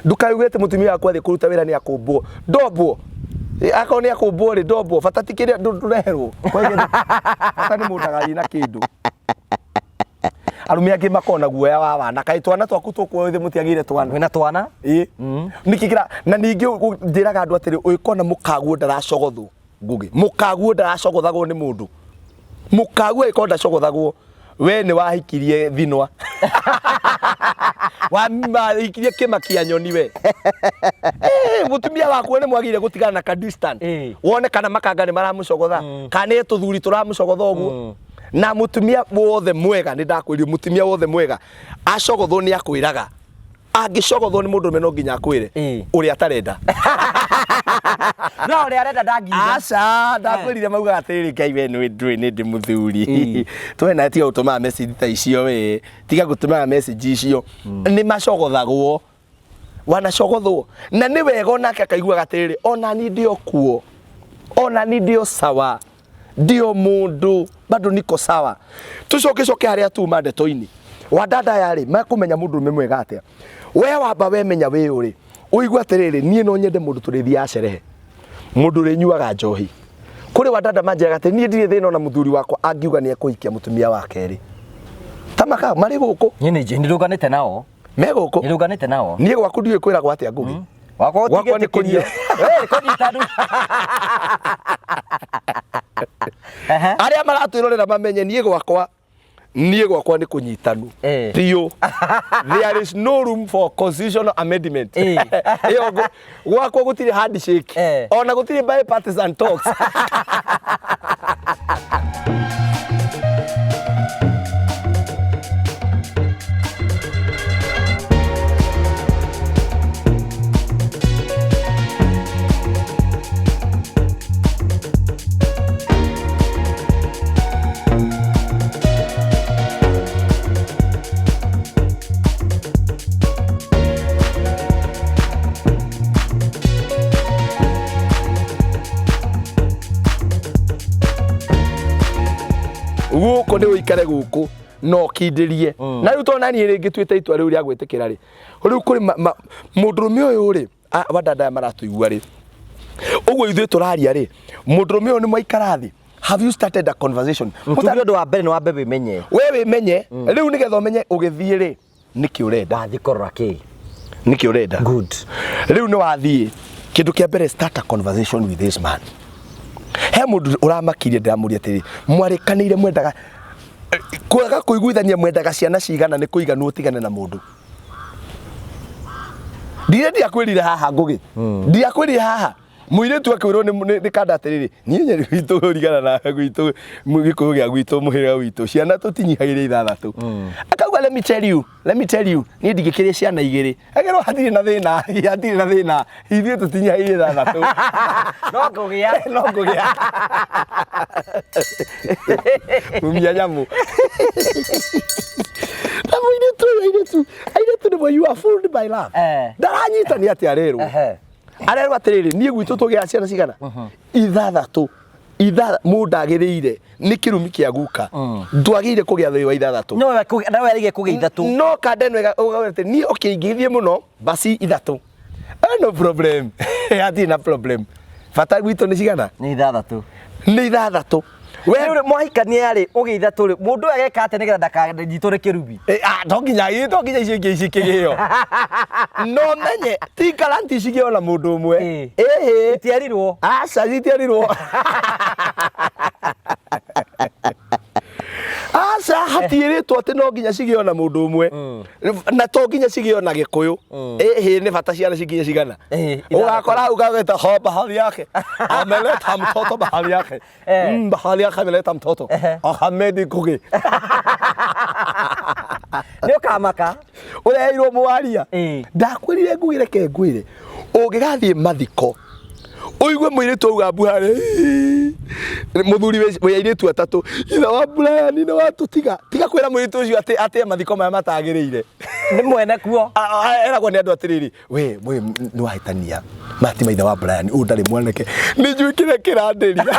Ndũkaigue atĩ mũtumia waku athiĩ kũruta wĩra nĩ akũmbwo. Ndombwo. Akorwo nĩ akũmbwo rĩ ndombwo. Bata ti kĩrĩa ndũreherwo. Bata nĩ mũndũ agathiĩ na kĩndũ. Arũme angĩ makoragwo na guoya wa wana. Kaĩ twana twaku tũkuoyo thĩ mũtiagĩire twana. Wĩna twana? Ĩ. Nĩkĩ kĩra na ningĩ njĩraga andũ atĩrĩ ũngĩkona mũkaguo ndaracogothwo Ngũgĩ. Mũkaguo ndaracogothagwo nĩ mũndũ. Mũkaguo angĩkorwo ndacogothagwo we nĩ wahikirie thinwa. Wahikirie kĩmakia nyoni we. Mũtumia waku nĩ mwagĩrĩire gũtigana na ka distance. Ĩ. Wone kana makanga nĩ maramũcogotha kana nĩ tũthuri tũramũcogotha ũguo. Na mũtumia wothe mwega nĩ ndakwĩrire mũtumia wothe mwega acogothwo nĩ akwĩraga. Angĩcogothwo nĩ mũndũrũme no nginya akwĩre Ĩ. ũrĩa atarenda. No ũrĩa arenda ndangiuga. Aca ndakwĩrire maugaga atĩrĩrĩ Ngai we nĩ ndũĩ nĩ ndĩ mũthuri. Ĩ. Twe na tiga gũtũmaga message ta icio we. Tiga gũtũmaga message icio. Nĩ macogothagwo. Wanacogothwo. Na nĩ wega onake akaiguaga atĩrĩrĩ ona niĩ ndĩ o kuo. Ona niĩ ndĩ o sawa. Ndĩ o mũndũ bado niko sawa. Tucoke coke harĩa tuma ndeto-inĩ. Wadada aya rĩ mekũmenya mũndũrũme mwega atĩa? We wamba wemenya wĩ ũrĩ. Ũigue atĩrĩrĩ niĩ no nyende mũndũ tũrĩthiaga cerehe. Mũndũ ũrĩnyuaga njohi. Kũrĩ wadada manjĩraga atĩ niĩ ndirĩ thĩna ona mũthuri wakwa angiuga nĩ ekũhikia mũtumia wa kerĩ. Ta maka marĩ gũkũ. Niĩ nĩ ndũnganĩte nao. Me gũkũ. Nĩ ndũnganĩte nao. Niĩ gwaku ndiũĩ kwĩragwo atĩa Ngũgĩ. Wakwa Gwakwa nĩ gũtingĩtĩkĩrio. kũnyita. Ĩ, kũnyitanu. Ehe. Arĩa maratwĩrorera mamenye niĩ gwakwa niĩ gwakwa nĩ kũnyitanu Eh. biũ. There is no room for constitutional amendment. Eh. Ĩyo gwakwa gũtirĩ handshake. Eh. Ona gũtirĩ bipartisan talks. Gũkũ nĩ ũikare gũkũ na ũkindĩrie. Na rĩu tondũ naniĩ rĩngĩ tuĩte itua rĩu rĩa gwĩtĩkĩra rĩ, rĩu kũrĩ mũndũrũme ũyũ rĩ, wadada aya maratũigua rĩ, ũguo ithuĩ tũraria rĩ, mũndũrũme ũyũ nĩ mwaikara thĩ, have you started a conversation? Tuge ũndũ wa mbere nĩ wambe wĩmenye. We wĩmenye, rĩu nĩgetha ũmenye ũgĩthiĩ rĩ, nĩkĩ ũrenda? Wathiĩ kũrora kĩ? Nĩkĩ ũrenda? Good. Rĩu nĩ wathiĩ, kĩndũ kĩa mbere start a conversation with this man. He mũndũ ũramakirie ndĩramũria atĩrĩ, mwarĩkanĩire mwendaga kwaga kũiguithania mwendaga ciana cigana nĩ kũiganwo ũtigane na mũndũ. Ndire ndiakwĩrire haha Ngũgĩ. Ndiakwĩrire haha. Mũirĩtu akĩwĩrwo nĩ kanda atĩrĩrĩ, niĩ nyeri gwitũ ũrigana na gwitũ gĩkũyũ gĩa gwitũ mũhĩrĩga witũ ciana tũtinyihagĩria ithathatũ. Akauga let me tell you, let me tell you, niĩ ndingĩkĩria ciana igĩrĩ. Akerwo hatirĩ na thĩna, hatirĩ na thĩna, ithuĩ tũtinyihagĩria ithathatũ. No ngũgĩa. No ngũgĩa. Mumia nyamũ. Na mũirĩtu ũyũ airĩtu, airĩtu nĩ rĩmwe you are fooled by love. Ndaranyita nĩ atĩa arerwo. Arerwo atĩrĩrĩ, niĩ gwitũ tũgĩaga ciana cigana? Ithathatũ. Ithatha mũndũ agĩrĩire nĩ kĩrumi kĩa guka. Ndwagĩrĩire kũgĩa thĩ wa ithathatũ. No we no werĩgĩre kũgĩa ithatũ. No kanda ĩno ĩgauga atĩ niĩ okay ingĩthiĩ mũno basi ithatũ. No problem. Hatirĩ na problem. Bata gwitũ nĩ cigana? Nĩ ithathatũ. Nĩ ithathatũ. We rĩu mwahikania rĩ ũgĩe ithatũ rĩ mũndũ ũyũ ageka atĩa nĩgetha ndakanyitwo nĩ kĩrumi? To nginya to nginya icio ingĩ cikĩgĩo. No menye ti guarantee cigĩo na mũndũ ũmwe. Ĩhĩ. Itierirwo. Aca citierirwo. Aca hatiĩrĩtwo atĩ no nginya cigĩo na mũndũ ũmwe. Na to nginya cigĩo na Gĩkũyũ. Ĩhĩ nĩ bata ciana cikinye cigana. Ũgakora hau gagwĩta ho bahari yake. Ameleta mtoto bahari yake. Bahari yake ameleta mtoto. Ahmed Ngugi. Nĩ ũkamaka. Ũreheirwo mwaria. Ndakwĩrire ngwĩre reke ngwĩre. Ũngĩgathiĩ mathiko ũigue mũirĩtu auga mbu harĩa, mũthuri wĩ airĩtu atatũ, ithe wa Brian nĩ watũtiga. Tiga kwĩra mũirĩtu ũcio atĩ atĩe mathiko maya matagĩrĩire. Nĩ mwene kuo. Eragwo nĩ andũ atĩrĩrĩ, we we nĩ wahĩtania. Maya ti maithe wa Brian, ũyũ ndarĩ mwanake. Nĩ njũĩ kĩrĩa kĩrandĩria.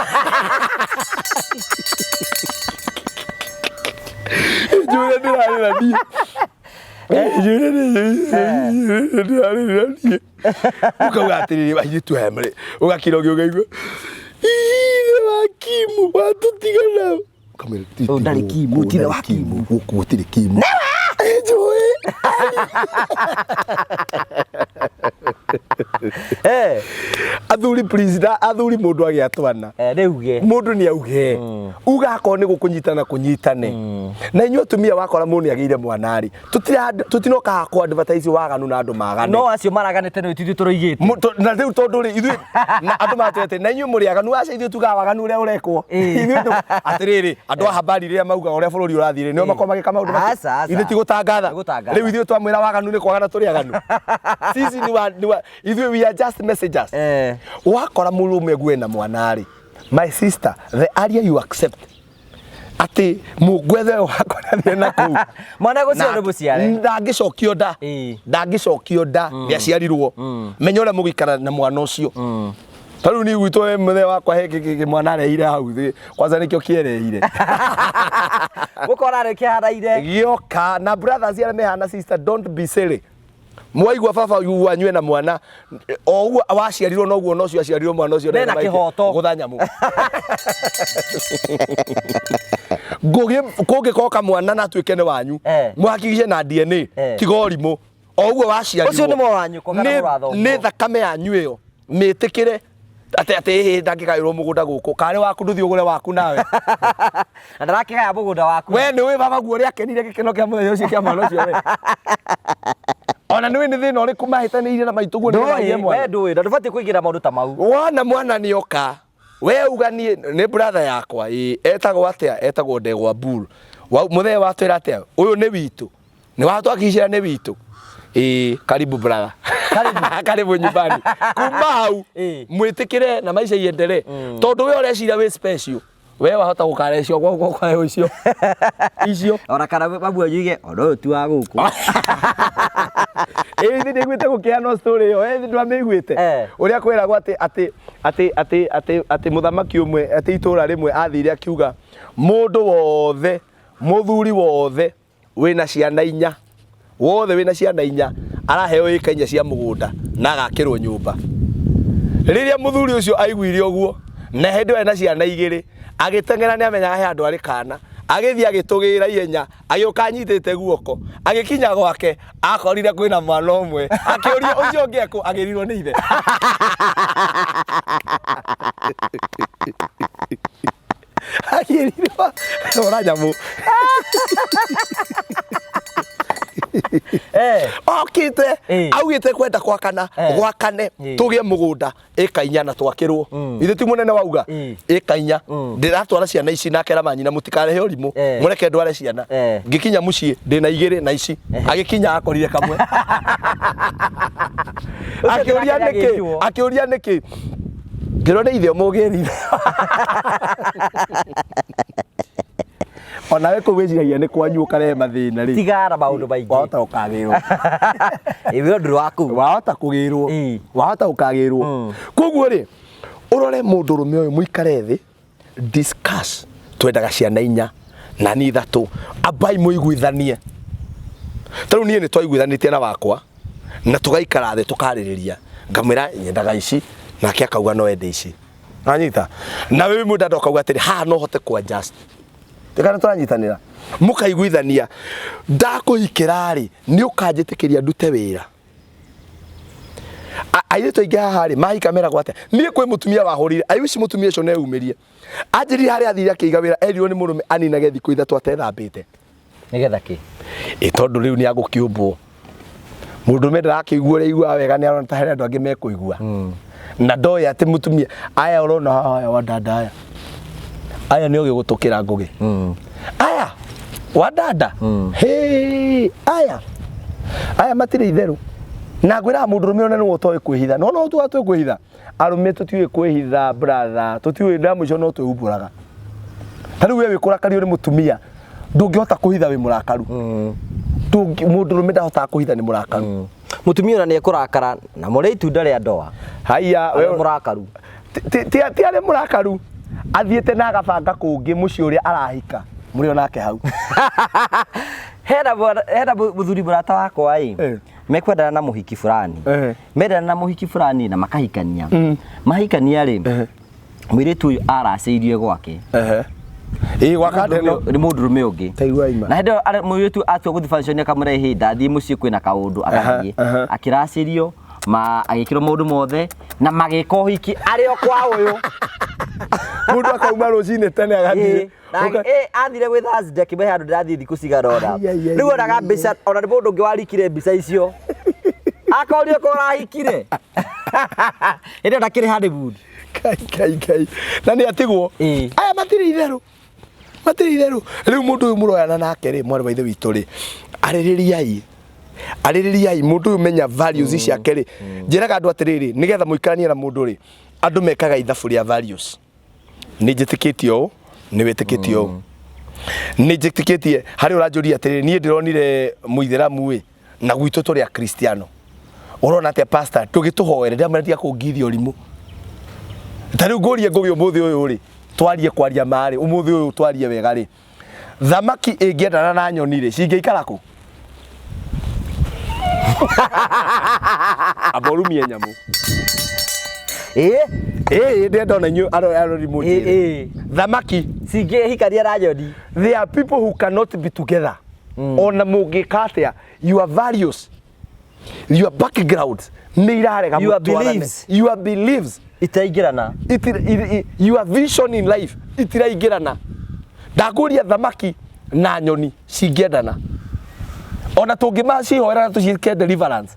Njũĩ ũrĩa ndĩrarĩra niĩ. Njũĩ ũrĩa ndĩrarĩra niĩ. Ũkauga atĩrĩrĩ, airĩtu aya marĩ, ũgakira ũngĩ ũkaigua, ithe wa Kimu watũtiga nao. Ũkamwĩra, ti Ũyũ ndarĩ Kimu, ti ithe wa Kimu. Gũkũ gũtirĩ Kimu. Njũĩ. Athuri please, na athuri mũndũ agĩa twana. Nĩ uge. Mũndũ nĩ auge. Uga akorwo nĩ gũkũnyitana kũnyitane. Na inyuĩ atumia wakora mũndũ nĩ agĩire mwana rĩ, tũtinoka haha kũ advertise waganu na andũ magane. No acio maraganĩte nĩ ithuĩ tũroigĩte. Na rĩu tondũ rĩ, ithuĩ, na andũ maratwĩra atĩ, na inyuĩ mũrĩ aganu, aca ithuĩ tugaga waganu ũrĩa ũrekwo. Ithuĩ atĩrĩrĩ, andũ a habari rĩrĩa maugaga ũrĩa bũrũri ũrathiĩ rĩ, nĩo makoragwo magĩka maũndũ macio. Aca, aca. Ithuĩ ti gũtangatha. Ti gũtangatha. Rĩu ithuĩ twamwĩra waganu nĩ kwagana tũrĩ aganu. Sisi ni wa, ni wa, ithuĩ we are just messengers. Wakora mũrũme ũguo ena mwana rĩ, my sister, the earlier you accept atĩ mũngwethe ũyũ wakwa nathiĩ na kũu. Mwana gũciarwo nĩ mũciare. Ndangĩcokio nda. Ndangĩcokio nda, nĩ aciarirwo. Menya ũrĩa mũgũikara na mwana ũcio. Ta rĩu niĩ gwitũ he mũthee wakwa he mwana arehire hau thĩ, kwanza nĩkĩo kĩerehire. Gũkora rĩ kĩharaire. Gĩoka na brothers arĩa mehana sister, don't be silly. Mwaigua baba wanyu ena mwana, o ũguo waciarirwo noguo na ũcio aciarirwo mwana ũcio Mena kĩhoto. Gũtha nyamũ. Ngũgĩ kũngĩkoka mwana na atuĩke nĩ wanyu, mũhakikice na DNA, tiga ũrimũ. O ũguo waciarirwo. Ũcio nĩ mũrũ wa nyũkwa kana mũrũ wa thoguo. Nĩ thakame yanyu ĩyo, mĩtĩkĩre atĩ atĩ ĩhĩ ndangĩgaĩrwo mũgũnda gũkũ, karĩ waku ndũthiĩ ũgũre waku nawe. Na ndarakĩgaya mũgũnda waku. We nĩ ũĩ baba guo ũrĩa akenire gĩkeno kĩa mũthenya ũcio kĩa mwana ũcio we. Ona nĩ ũĩ nĩ thĩna ũrĩkũ mahĩtanĩirie na maitũ guo nĩgetha agĩe Ndũĩ, mwana. we ndũĩ, na ndũbatiĩ kũingĩra maũndũ ta mau. Wona mwana nĩ oka, we uga niĩ nĩ brother yakwa, ĩĩ, etagwo atĩa? Etagwo Ndegwa Bull. Mũthee watwĩra atĩa? Ũyũ nĩ witũ. Nĩ watwakicĩra nĩ witũ. Ĩĩ, karibu brother. Karibu. Karibu nyumbani. Kuma hau, mwĩtĩkĩre na maisha iendelee. Tondũ we ũreciria wĩ special. We wahota gũkarecio gwa gwa kwa icio. Icio. Ona kana mamu wanyu oige, ona ũyũ ti wa gũkũ. Ĩĩ ithe ndiguĩte gũkĩheanwo story ĩyo, ĩĩ ndwamĩiguĩte. Ũrĩa kwĩragwo atĩ atĩ atĩ atĩ atĩ atĩ mũthamaki ũmwe atĩ itũra rĩmwe athire akiuga mũndũ wothe, mũthuri wothe wĩna ciana inya, wothe wĩna ciana inya araheo ĩka inya cia mũgũnda na agakĩrwo nyũmba. Rĩrĩa mũthuri ũcio aiguire ũguo, na hĩndĩ ĩyo ena ciana igĩrĩ, agĩteng'era nĩ amenyaga he handũ harĩ kana, agĩthiĩ agĩtũgĩra ihenya, agĩũka anyitĩte guoko, agĩkinya gwake, akorire kwĩna mwana ũmwe, akĩũria ũcio ũngĩ ekũ, agĩrirwo nĩ ithe. Agĩrirwo, ora nyamũ. Okĩte, augĩte kwenda gwakana, gwakane, tũgĩe mũgũnda, ĩka inya na twakĩrwo. Ithe ti mũnene wauga, ĩka inya. Ndĩratwara ciana ici na akera manyina mũtikarehe ũrimũ, mũreke ndware ciana. Ngĩkinya mũciĩ ndĩna igĩrĩ na ici. Agĩkinya akorire kamwe. Akĩũria nĩkĩ? Akĩũria nĩkĩ? Ngĩrwo nĩ ithe ũmũgĩrire. Onawe kũu wĩciragia nĩ kwanyu ũkarehe mathĩna rĩ. Tigara maũndũ maingĩ. Wahota ũkagĩrwo. Ĩ wĩra ndũrĩ wa kũu. Wahota kũgĩrwo. Ĩĩ. Wahota ũkagĩrwo. Koguo rĩ, ũrore mũndũrũme ũyũ mũikare thĩ, discuss twendaga ciana inya na ni ithatũ, ambai mũiguithanie. Ta rĩu niĩ nĩ twaiguithanĩtie na wakwa na tũgaikara thĩ tũkarĩrĩria, ngamwĩra nyendaga ici nake akauga no ende ici. Anyita na wewe mũndũ akauga atĩrĩ haha no hote ku adjust kana tũranyitanĩra mũkaiguithania ndakũhikĩra rĩ nĩ ũkanjĩtĩkĩria ndute wĩra. Airĩtu aingĩ haha rĩ mahika meragwo atĩa? Niĩ kwĩ mũtumia wahũrire, I wish mũtumia ũcio neyumĩrie anjĩrire harĩa athire akĩiga wĩra erirwo nĩ mũrũme aninage thikũ 3 atethambĩte. Nĩgetha kĩ? Ĩ tondũ rĩu nĩ agũkĩũmbwo mũndũrũme ndarakĩigua ũrĩa aiguaga wega nĩ arona ta harĩ andũ angĩ mekũigua na ndoĩ atĩ mũtumia aya ũrona haha aya wa dada aya aya nĩ ogĩ gũtũkĩra ngũgĩ aya wa dada hĩ aya aya matirĩ itherũ na ngwĩraga mũndũrũme one nĩwe ũtoĩ kwĩhitha no no tuga twĩ kwĩhitha arũme tũtiũĩ kwĩhitha brother tũtiũĩ nda mũico no twĩhumbũraga ta rĩu we wĩ kũrakario nĩ mũtumia ndũngĩhota kũhitha wĩ mũrakaru. Mũndũrũme ndahotaga kũhitha nĩ mũrakaru. Mũtumia ona nĩ ekũrakara na mũrĩ itunda rĩa ndoa. Haiya, we mũrakaru. Ti arĩ mũrakaru athiĩte na agabanga kũngĩ mũciĩ ũrĩa arahika mũrĩ onake hau. Hena mũthuri mũrata wakwa ĩ mekwendana na mũhiki fulani. Mendana na mũhiki fulani na makahikania. Mahikania rĩ mũirĩtu ũyũ aracĩirie gwake. Ĩĩ gwaka ndeno. Nĩ mũndũrũme ũngĩ. Taigua ima. Na hĩndĩ ĩyo mũirĩtu atua gũthiĩ function akamwĩra ĩhĩ ndathiĩ mũciĩ kwĩna kaũndũ agathiĩ. Akĩracĩrio ma agĩkĩrwo maũndũ mothe na magĩka ũhiki arĩ o kwa ũyũ. Mũndũ akauma rũcinĩ tene agathiĩ. Athire gwĩ Thursday akĩmwe handũ ndĩrathiĩ thikũ cigana ũna. Rĩu onaga mbica ona nĩ mũndũ ũngĩ warikire mbica icio. Akorio ko ũrahikire. Hĩndĩ ĩyo ndakĩrĩ honeymoon. Kai kai kai. Na nĩ atigwo. Aya matirĩ itherũ. Matirĩ itherũ. Rĩu mũndũ ũyũ mũroyana nake rĩ mwarĩ wa ithe witũ rĩ arĩrĩriai. Arĩrĩriai mũndũ ũyũ menya values ciake rĩ. Njĩraga andũ atĩrĩrĩ nĩgetha mũikaranie na mũndũ rĩ andũ mekaga ithabu rĩa values. Nĩ njĩtĩkĩtie ũũ, nĩ wĩtĩkĩtie ũũ. Nĩ njĩtĩkĩtie harĩ ũranjũria atĩrĩrĩ niĩ ndĩronire mũithĩramu ĩ na gwitũ tũrĩ akristiano. Ũrona atĩa pastor ndũgĩtũhoere ndĩramwĩra tiga kũngithia ũrimũ. Ta rĩu ngũrie ngũgĩ ũmũthĩ ũyũ rĩ twarie kwaria ma rĩ ũmũthĩ ũyũ twarie wega rĩ thamaki ĩngĩendana na nyoni rĩ cingĩikara kũ? Amba ũrumie nyamũ. Ĩ Ĩ ndĩrenda ona inyuĩ arori mũnjĩre. Thamaki cingĩhikania na nyoni. There are people who cannot be together. Ona mũngĩka atĩa your values your background nĩ irarega Your mũtwarane. beliefs. Your beliefs Itaingĩrana. Your vision in life itiraingĩrana. Ndakũria thamaki na nyoni cingĩendana ona tũngĩmacihoera na tũciĩke deliverance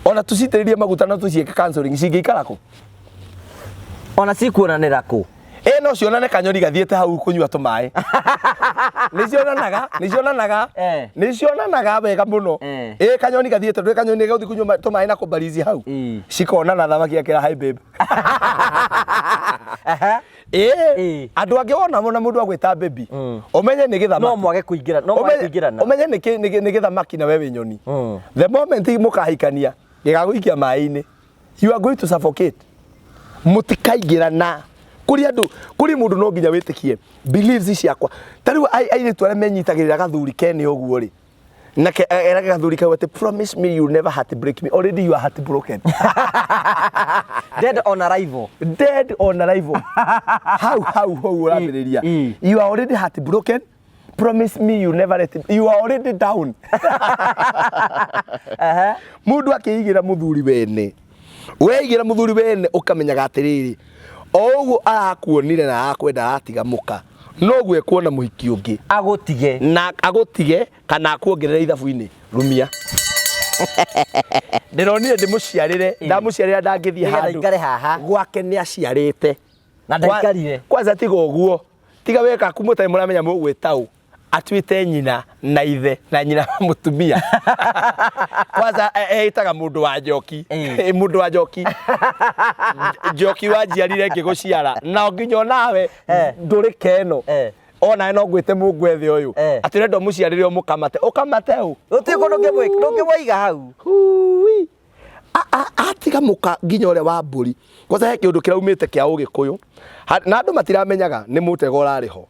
ona tũcitĩrĩrie maguta na tũciĩke counseling cingĩikara kũ? Ona cikuonanĩra kũ? Ĩ no cionane kanyoni gathiĩte hau kũnyua tũmaĩ. Nĩ cionanaga, nĩ cionanaga, nĩ cionanaga wega mũno. Ĩ kanyoni gathiĩte, ndũĩ kanyoni gagũthiĩ kũnyua tũmaĩ na kũmbarizi hau. Cikonana thamaki akĩra hi babe. Ĩ andũ angĩ wona na mũndũ agwĩta baby ũmenye nĩ gĩthamaki. No mwage kũingĩra, no mwage kũingĩrana. Ũmenye nĩ gĩthamaki na we wĩ nyoni. The moment mũkahikania gĩgagũikia maĩ-inĩ. You are going to suffocate. Mũtikaingĩrana. Kũrĩ andũ, kũrĩ mũndũ no nginya wĩtĩkie beliefs ciakwa. Ta rĩu airĩtu arĩa menyitagĩrĩra gathuri kene ũguo rĩ, na erage gathuri kau atĩ promise me you never heartbreak me, already you are heartbroken. Dead on arrival. Dead on arrival. Hau hau hau ũrambĩrĩria. You are already heartbroken. Promise me you never let me. You are already down. Mũndũ akĩigĩra mũthuri wene. Weigĩra mũthuri wene ũkamenyaga atĩrĩrĩ, o ũguo arakuonire na arakwenda aratiga mũka, noguo ekuona mũhiki ũngĩ. Agũtige. Na agũtige kana akuongerere ithabu-inĩ. Rumia. Ndĩronire ndĩmũciarĩre, ndamũciarĩra ndangĩthiĩ Nĩgetha handũ. aikare haha. Gwake nĩ aciarĩte. Na ndaikarire. Kwanza tiga ũguo. Tiga weka ku mũtarĩ mũramenya mũgwĩta ũ. Atuĩte nyina na ithe na nyina wa mũtumia. Kwanza eĩtaga mũndũ wa njoki. Mũndũ wa njoki. Njoki wanjiarire ngĩgũciara. Na nginya onawe ndũrĩ keno. Onawe no ngwĩte mũngwethe ũyũ. Eh. Atĩ ũrenda ũmũciarĩre ũmũkamate. Ũkamate ũ? Gũtirĩ kũndũ ndũngĩmũiga hau. Hui. Atiga mũka nginya ũrĩa wa mbũri. Kwanza he kĩũndũ kĩraumĩte kĩa ũgĩkũyũ. Na andũ matiramenyaga nĩ mũtego ũrarĩ ho.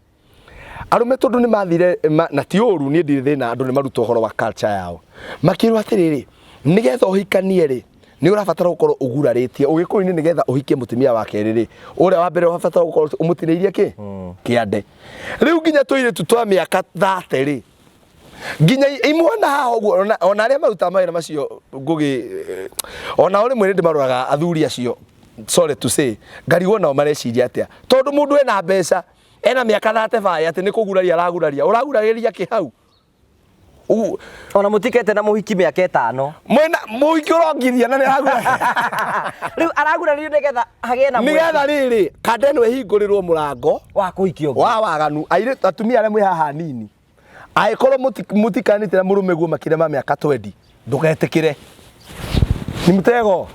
Arũme tondũ nĩ mathire na ti ũru niĩ ndirĩ thĩna andũ nĩ marutwo ũhoro wa culture yao. Makĩrwo atĩrĩrĩ, nĩgetha ũhikanie rĩ, nĩ ũrabatara gũkorwo ũgurarĩtie ũgĩkũyũ-inĩ nĩgetha ũhikie mũtumia wa kerĩ rĩ, ũrĩa wa mbere ũrabatara gũkorwo ũmũtinĩirie kĩ? Kĩande. Rĩu nginya tũirĩtu twa mĩaka 30 rĩ, nginya imwana haha ũguo ona arĩa marutaga mawĩra macio ngũgĩ ona o rĩmwe nĩ ndĩmaroraga athuri acio, sorry to say, ngarigwo nao mareciria atĩa, tondũ mũndũ ena mbeca ena mĩaka 35 atĩ nĩ kũguraria araguraria, ũragurarĩria kĩ hau? Ona mũtikete na mũhiki mĩaka 5. Mwena mũhiki ũrongithia na nĩ araguraria. Rĩu aragurario nĩgetha hagĩe na mweke. Nĩgetha rĩrĩ kanda ĩno ĩhingũrĩrwo mũrango wa kũhikia ũngĩ. Wa waganu. Airĩtu atumia arĩa mwĩ haha nini, angĩkorwo mũtikanĩte na mũrũme guo makĩria ma mĩaka 20, ndũgetĩkĩre. Ni mtego.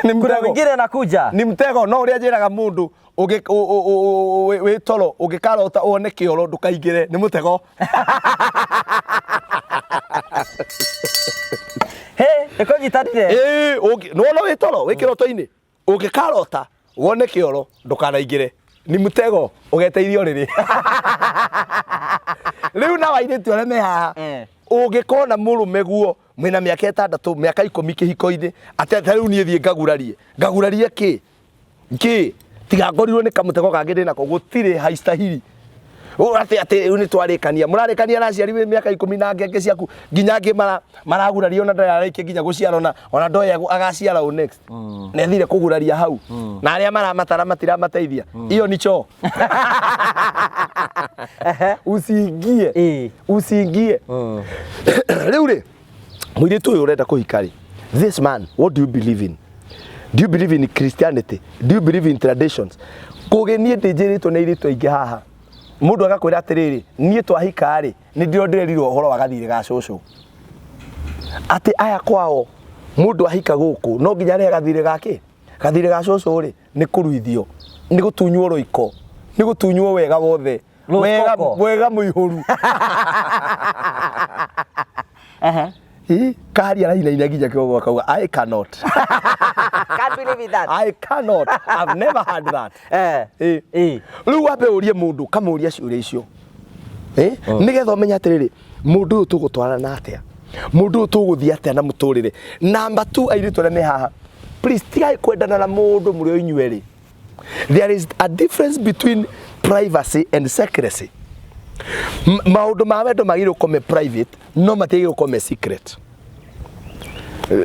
Ni Kuna mtego. wengine anakuja. Ni mtego. No ũrĩa njĩraga mũndũ wĩ toro ũngĩkarota wone kĩoro ndũkaingĩre, nĩ mũtego. He, nĩkũnyitanire. Ĩĩ, nĩwona wĩ toro, wĩ kĩroto-inĩ, ũngĩkarota wone kĩoro ndũkanaingĩre, ni mtego, ũgeteithia ũrĩrĩ. Rĩu na airĩtu arĩa me haha, ũngĩkona mũrũme guo mwĩna mĩaka 6, mĩaka 10 kĩhiko-inĩ, atĩ ta rĩu niĩ thiĩ ngagurarie, ngagurarie kĩ? Kĩ? Tiga ngorirwo nĩ kamũtego kangĩ ndĩnako, gũtirĩ haistahili. Ũũ atĩ rĩu nĩ twarĩkania, mũrarĩkania na aciari wĩ mĩaka 10 na ngenge ciaku, nginya angĩ maraguraria ona ndararĩkia nginya gũciara ona ndoĩ agaciara ũ next. Nĩ athire kũguraria hau. Na arĩa maramatara matiramateithia. Iyo ni choo. Usiingie. Usiingie. Rĩu rĩ, mũirĩtu ũyũ ũrenda kũhika rĩ, this man, what do you believe in? Do you believe in Christianity? Do you believe in traditions? Kũgĩ niĩ ndĩnjĩrĩtwo nĩ airĩtu aingĩ haha. Mũndũ agakwĩra atĩrĩrĩ, niĩ twahika rĩ, nĩ ndĩrondererirwo ũhoro wa gathirĩ ga cũcũ. Atĩ aya kwao, mũndũ ahika gũkũ, no nginya arĩhe gathirĩ gake? Gathirĩ ga cũcũ rĩ, nĩ kũruithio, nĩ gũtunywo rũiko, nĩ gũtunywo wega wothe. Rose Wega, Coco. wega mũihũru. Ĩ, Kahari arainaina nginya kĩgogo akauga, I cannot. Can't believe it that. I cannot. I've never heard that. Ĩ. Rĩu wambe ũrie mũndũ, kamũria ciũria icio. Nĩgetha ũmenye atĩrĩrĩ, mũndũ ũyũ tũgũtwarana atĩa? Mũndũ ũyũ tũgũthiĩ atĩa na mũtũrĩre? Number 2, airĩtu arĩa me haha, please tigai kwendana na mũndũ mũrĩ o inyuĩ erĩ. There is a difference between privacy and secrecy. Maũndũ ma wendo magĩrĩirwo gũkorwo me private, no matiagĩrĩirwo gũkorwo me secret.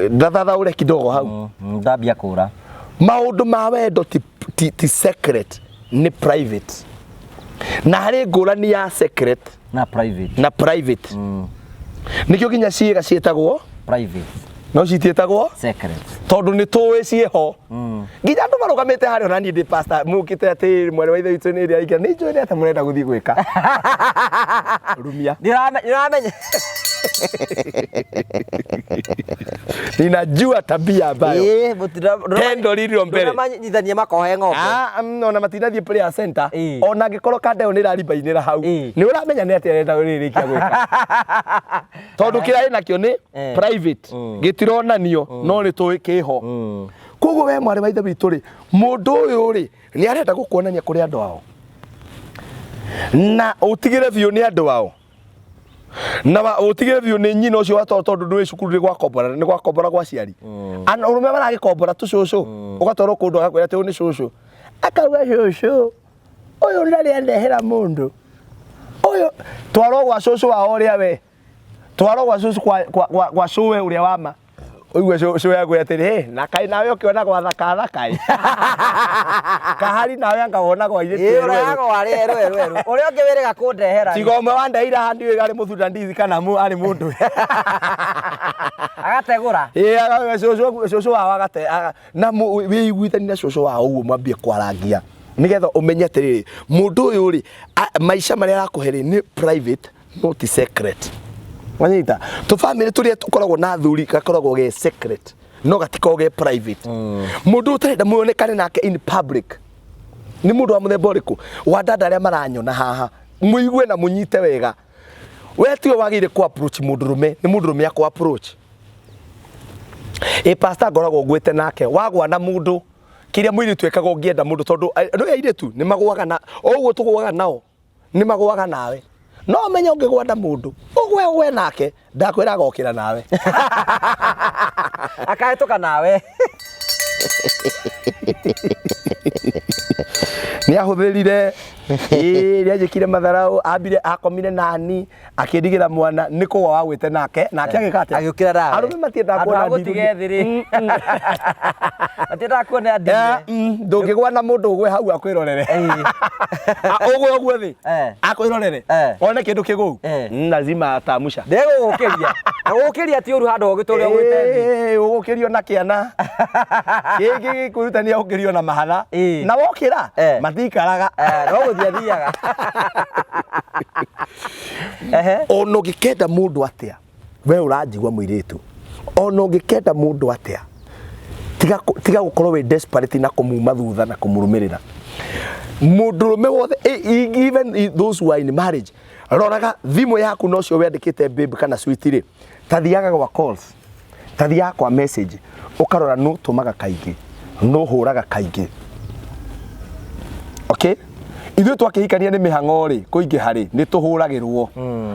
Ndathathaũre kidogo hau. Ndambia kũra. Maũndũ ma wendo ti secret, nĩ private. Na harĩ ngũrani ya secret na private. Na private. Nĩkĩo nginya ciĩga ciĩtagwo private. No citiĩtagwo secret. Tondũ nĩ tũĩ ciĩho. Nginya andũ marũgamĩte harĩa ona niĩ ndĩ pastor, mũkĩte atĩ mwarĩ wa ithe witũ nĩ ĩrĩa aingĩra, nĩ njũĩ nĩ atĩa mũrenda gũthiĩ gwĩka. Rumia. Nĩũramenya. Ninajua tabia ambayo. Ĩĩ, Tendo rĩrĩ mbere. Ndũramanyitithania makohe ng'ombe. Ona matinathiĩ prayer center. Ĩĩ. Ona angĩkorwo kanda ĩyo nĩ ĩrarimbainĩra hau. Ĩĩ. Nĩ ũramenya nĩ atĩa arenda rĩrĩkia gwĩka. Tondũ kĩrĩa ĩnakĩo nĩ private. Gĩtironanio, no nĩ tũĩ kĩho. Koguo we mwarĩ wa ithe witũ rĩ, mũndũ ũyũ rĩ, nĩ arenda gũkuonania kũrĩ andũ ao. Na ũtigĩre biũ nĩ andũ ao. Na ũtigĩre biũ nĩ nyina ũcio wa tondũ ndũĩ cukuru nĩ gwakombora, nĩ gwakombora gwa aciari. Ana ũrũme maragĩkombora tũcũcũ, ũgatwarwo kũndũ agakwĩra atĩ ũyũ nĩ cũcũ. Akauga cũcũ, ũyũ ndarĩ andehera mũndũ. Ũyũ, twarwo gwa cũcũ wao ũrĩa we. Twarwo gwa cũcũ kwa cũwe ũrĩa wa ma. Ũigue cũwe akwĩra atĩrĩ, hey, na kaĩ nawe ũkĩona gwa thaka thaka ĩ. Kahari nawe anga wona gwa irĩtu Ĩ, erũ erũ. ũrĩa gwa rĩ, erũ, erũ, erũ. Ũrĩa ũngĩ wĩrĩga kũndehera rĩ. Tiga ũmwe wa ndeira handi wĩga arĩ mũthunda ndithi kana arĩ mũndũ. Agategũra. Ĩ, agauga cũcũ wao agate, aga, na wĩiguithanie na cũcũ wao ũguo mwambie kwarangia. Nĩgetha ũmenye atĩrĩrĩ, mũndũ ũyũ rĩ, maica marĩa arakũhe rĩ, nĩ private, no ti secret. Wanyita? Tũbamĩrĩ tũrĩa tũkoragwo na athuri gakoragwo ge secret, no gatikoragwo ge private. Mũndũ ũtarenda muonekane nake in public nĩ mũndũ wa mũthemba ũrĩkũ? Wa dada arĩa maranyona haha, Mũigue na mũnyite wega. We tiwe wagĩrĩire kũ approach mũndũrũme, nĩ mũndũrũme akũ approach. Ĩ pastor, ngoragwo ngwĩte nake wagwa na mũndũ kĩrĩa mũirĩtu ekaga ũngĩenda mũndũ, tondũ andũ aya airĩtu nĩ magũaga na o ũguo tũgũaga nao nĩ magũaga nawe. No ũmenye ũngĩgwa na mũndũ ũgwe ũgwe nake, ndakwĩra agokĩra nawe. Akahĩtũka nawe. Nĩ ahũthĩrire, ĩĩ, nĩ anjĩkire matharau, ambire akomire nani, akĩndigĩra mwana. Nĩ kũgwa wagwĩte nake, nake agĩka atĩa? Agĩũkĩra nawe. Arũme matiendaga Handũ kuona ha gũtiga ndirũ. thĩ rĩ, matiendaga kuona ndirĩ. Ndũngĩgwa na mũndũ ũgwe hau akwĩrorere. Ah, ũgwe ũguo thĩ akwĩrorere one kĩndũ kĩgũu. Lazima atamusha. Ndegũgũkĩria agũkĩria ti ũru handũ ũgĩtũrĩa ũgwĩte thĩ. Ũgũkĩrio na kĩana kĩngĩ gĩkwĩrutania ũkĩrio na mahatha na wokĩra matikaraga. No gũthiĩ athiaga. Ehe. Ona ũngĩkenda mũndũ atĩa, we ũranjigua mũirĩtu, ona ũngĩkenda mũndũ atĩa, tiga gũkorwo wĩ desperate na kũmuma thutha na kũmũrũmĩrĩra. Mũndũrũme wothe, even those who are in marriage, roraga thimũ yaku na ũcio wandĩkĩte babe kana sweet rĩ, ta thiaga gwa calls, ta thiaga kwa message, ũkarora nũ tũmaga kaingĩ, nũ hũraga kaingĩ. Okay, ithuĩ twakĩhikania nĩ mĩhang'o rĩ, kũingĩha rĩ, nĩ tũhũragĩrwo,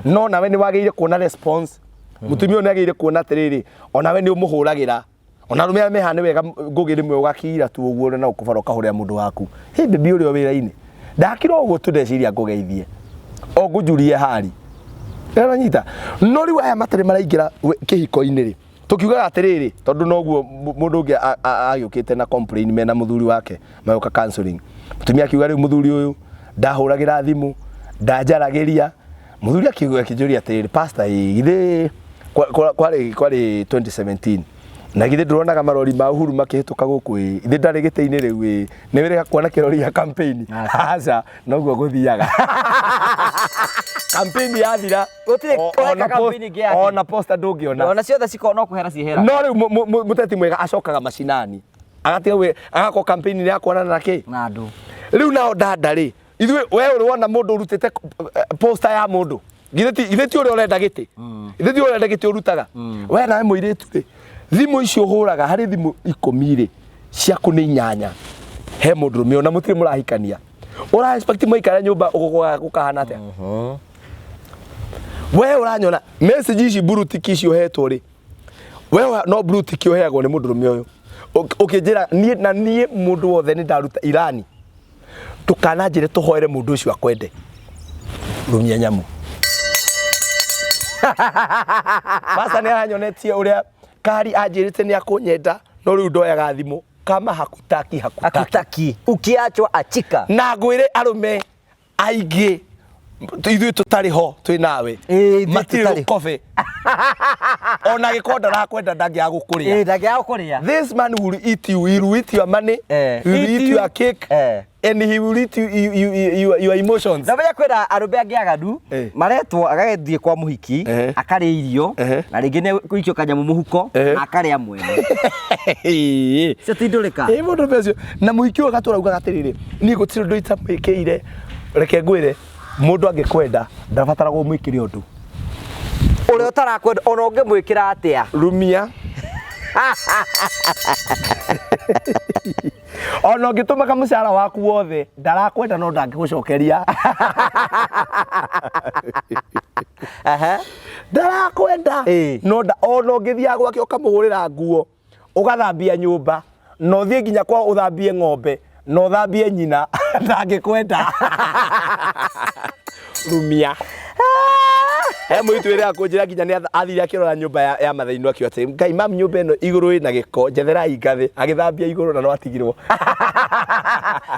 no nawe nĩ wagĩrĩire kuona response. Mũtumia ũyũ nĩ agĩrĩire kuona atĩrĩrĩ, onawe nĩ ũmũhũragĩra. Ona arũme arĩa mehaha nĩ wega ngũgĩ rĩmwe ũgakira tu ũguo na ũkũbara ũkahũrĩra mũndũ waku, "Hey baby, ũrĩ o wĩra-inĩ? Ndakira ũguo tu, ndeciria ngũgeithie o ngũnjurie hari." Ũranyita? No rĩu aya matarĩ maraingĩra kĩhiko-inĩ rĩ, tũkiugaga atĩrĩrĩ, tondũ noguo mũndũ ũngĩ agĩũkĩte na complain mena mũthuri wake, magĩũka counseling. Mũtumia akiuga rĩu mũthuri ũyũ ndahũragĩra thimũ, ndanjaragĩria. Mũthuri akiuga, akĩnjũria atĩrĩrĩ, "Pastor, ĩ githĩ kwarĩ 2017 na githĩ ndũronaga marori ma Uhuru makĩhĩtũka gũkũ? Ĩ githĩ ndarĩ gĩtĩ-inĩ rĩu? Ĩ nĩ wĩrĩga kuona kĩrori gĩa campaign?" Aca, noguo gũthiaga campaign yathira. Gũtirĩ ũreka campaign ĩngĩ yake. Ona poster ndũngĩona. Ona ciothe cikorwo no kũhera ciehera. No rĩu mũteti mwega acokaga macinani, agatiga agakorwo campaign ya kuonana na kĩ? Na andũ. Rĩu nao dada rĩ, ithuĩ we ũrĩ wona mũndũ ũrutĩte poster ya mũndũ? Githĩ ti ũrĩa ũrenda gĩtĩ? Githĩ ti ũrĩa ũrenda gĩtĩ ũrutaga? We nawe mũirĩtu rĩ, thimũ icio ũhũraga, harĩ thimũ 10 rĩ, ciaku nĩ inyanya he mũndũrũme, ona mũtirĩ mũrahikania. Ũra expect mwaikara nyũmba gũkahana atĩa? We ũranyona message ici, blue tick ici ũhetwo rĩ, we no blue tick ũheagwo nĩ mũndũrũme ũyũ. Ũkĩnjĩra niĩ na niĩ mũndũ wothe nĩ ndaruta irani, ndũkananjĩre tũhoere mũndũ ũcio akwende. Rumia nyamu. Pasta nĩ aranyonetie ũrĩa kari anjĩrĩte nĩ akũnyenda, no rĩu ndoyaga thimũ. Kama hakutaki, hakutaki. Hakutaki, ukiachwa achika. Na ngwĩre arũme aingĩ, ithuĩ tũtarĩ ho twĩ nawe, Ĩĩ, ithuĩ matirĩ tũtarĩ. rũkobe. Ona gĩkorwo ndarakwenda, ndangĩaga gũkũrĩa. Ĩĩ, ndangĩaga kũrĩa. This man will eat you. He will eat your money. He will Eat eat you. your cake. And he will eat you, your emotions. Ndamenya kwĩna arũme angĩ aganu maretwo agagĩthiĩ kwa mũhiki, akarĩa irio, na rĩngĩ nĩ gũikio kanyamũ mũhuko, na akarĩa mwene. Cio ti ndũrĩka. Ĩ mũndũ ũcio na mũhiki ũyũ agatũra augaga atĩrĩrĩ, "Niĩ gũtirĩ ũndũ itamwĩkĩire." Reke ngwĩre, mũndũ angĩkwenda ndabataragwo mwĩkĩre ũndũ. Ũrĩa ũtarakwenda, ona ũngĩmwĩkĩra atĩa? Rumia. Ona ũngĩtũmaga mũcara waku wothe, ndarakwenda no ndangĩgũcokeria. Ndarakwenda no ona ũngĩthiaga gwake ũkamũhũrĩra nguo, ũgathambia nyũmba, na ũthiĩ nginya kwao ũthambie ng'ombe na ũthambie nyina, ndangĩkwenda. Rumia. He mũirĩtu wĩrĩga kũnjĩra nginya nĩ athire akĩrora nyũmba ya mathainũ, akiuga atĩ, "Ngai mam, nyũmba ĩno igũrũ ĩna gĩko, njetherai ngathĩ." Agĩthambia igũrũ na no atigirwo.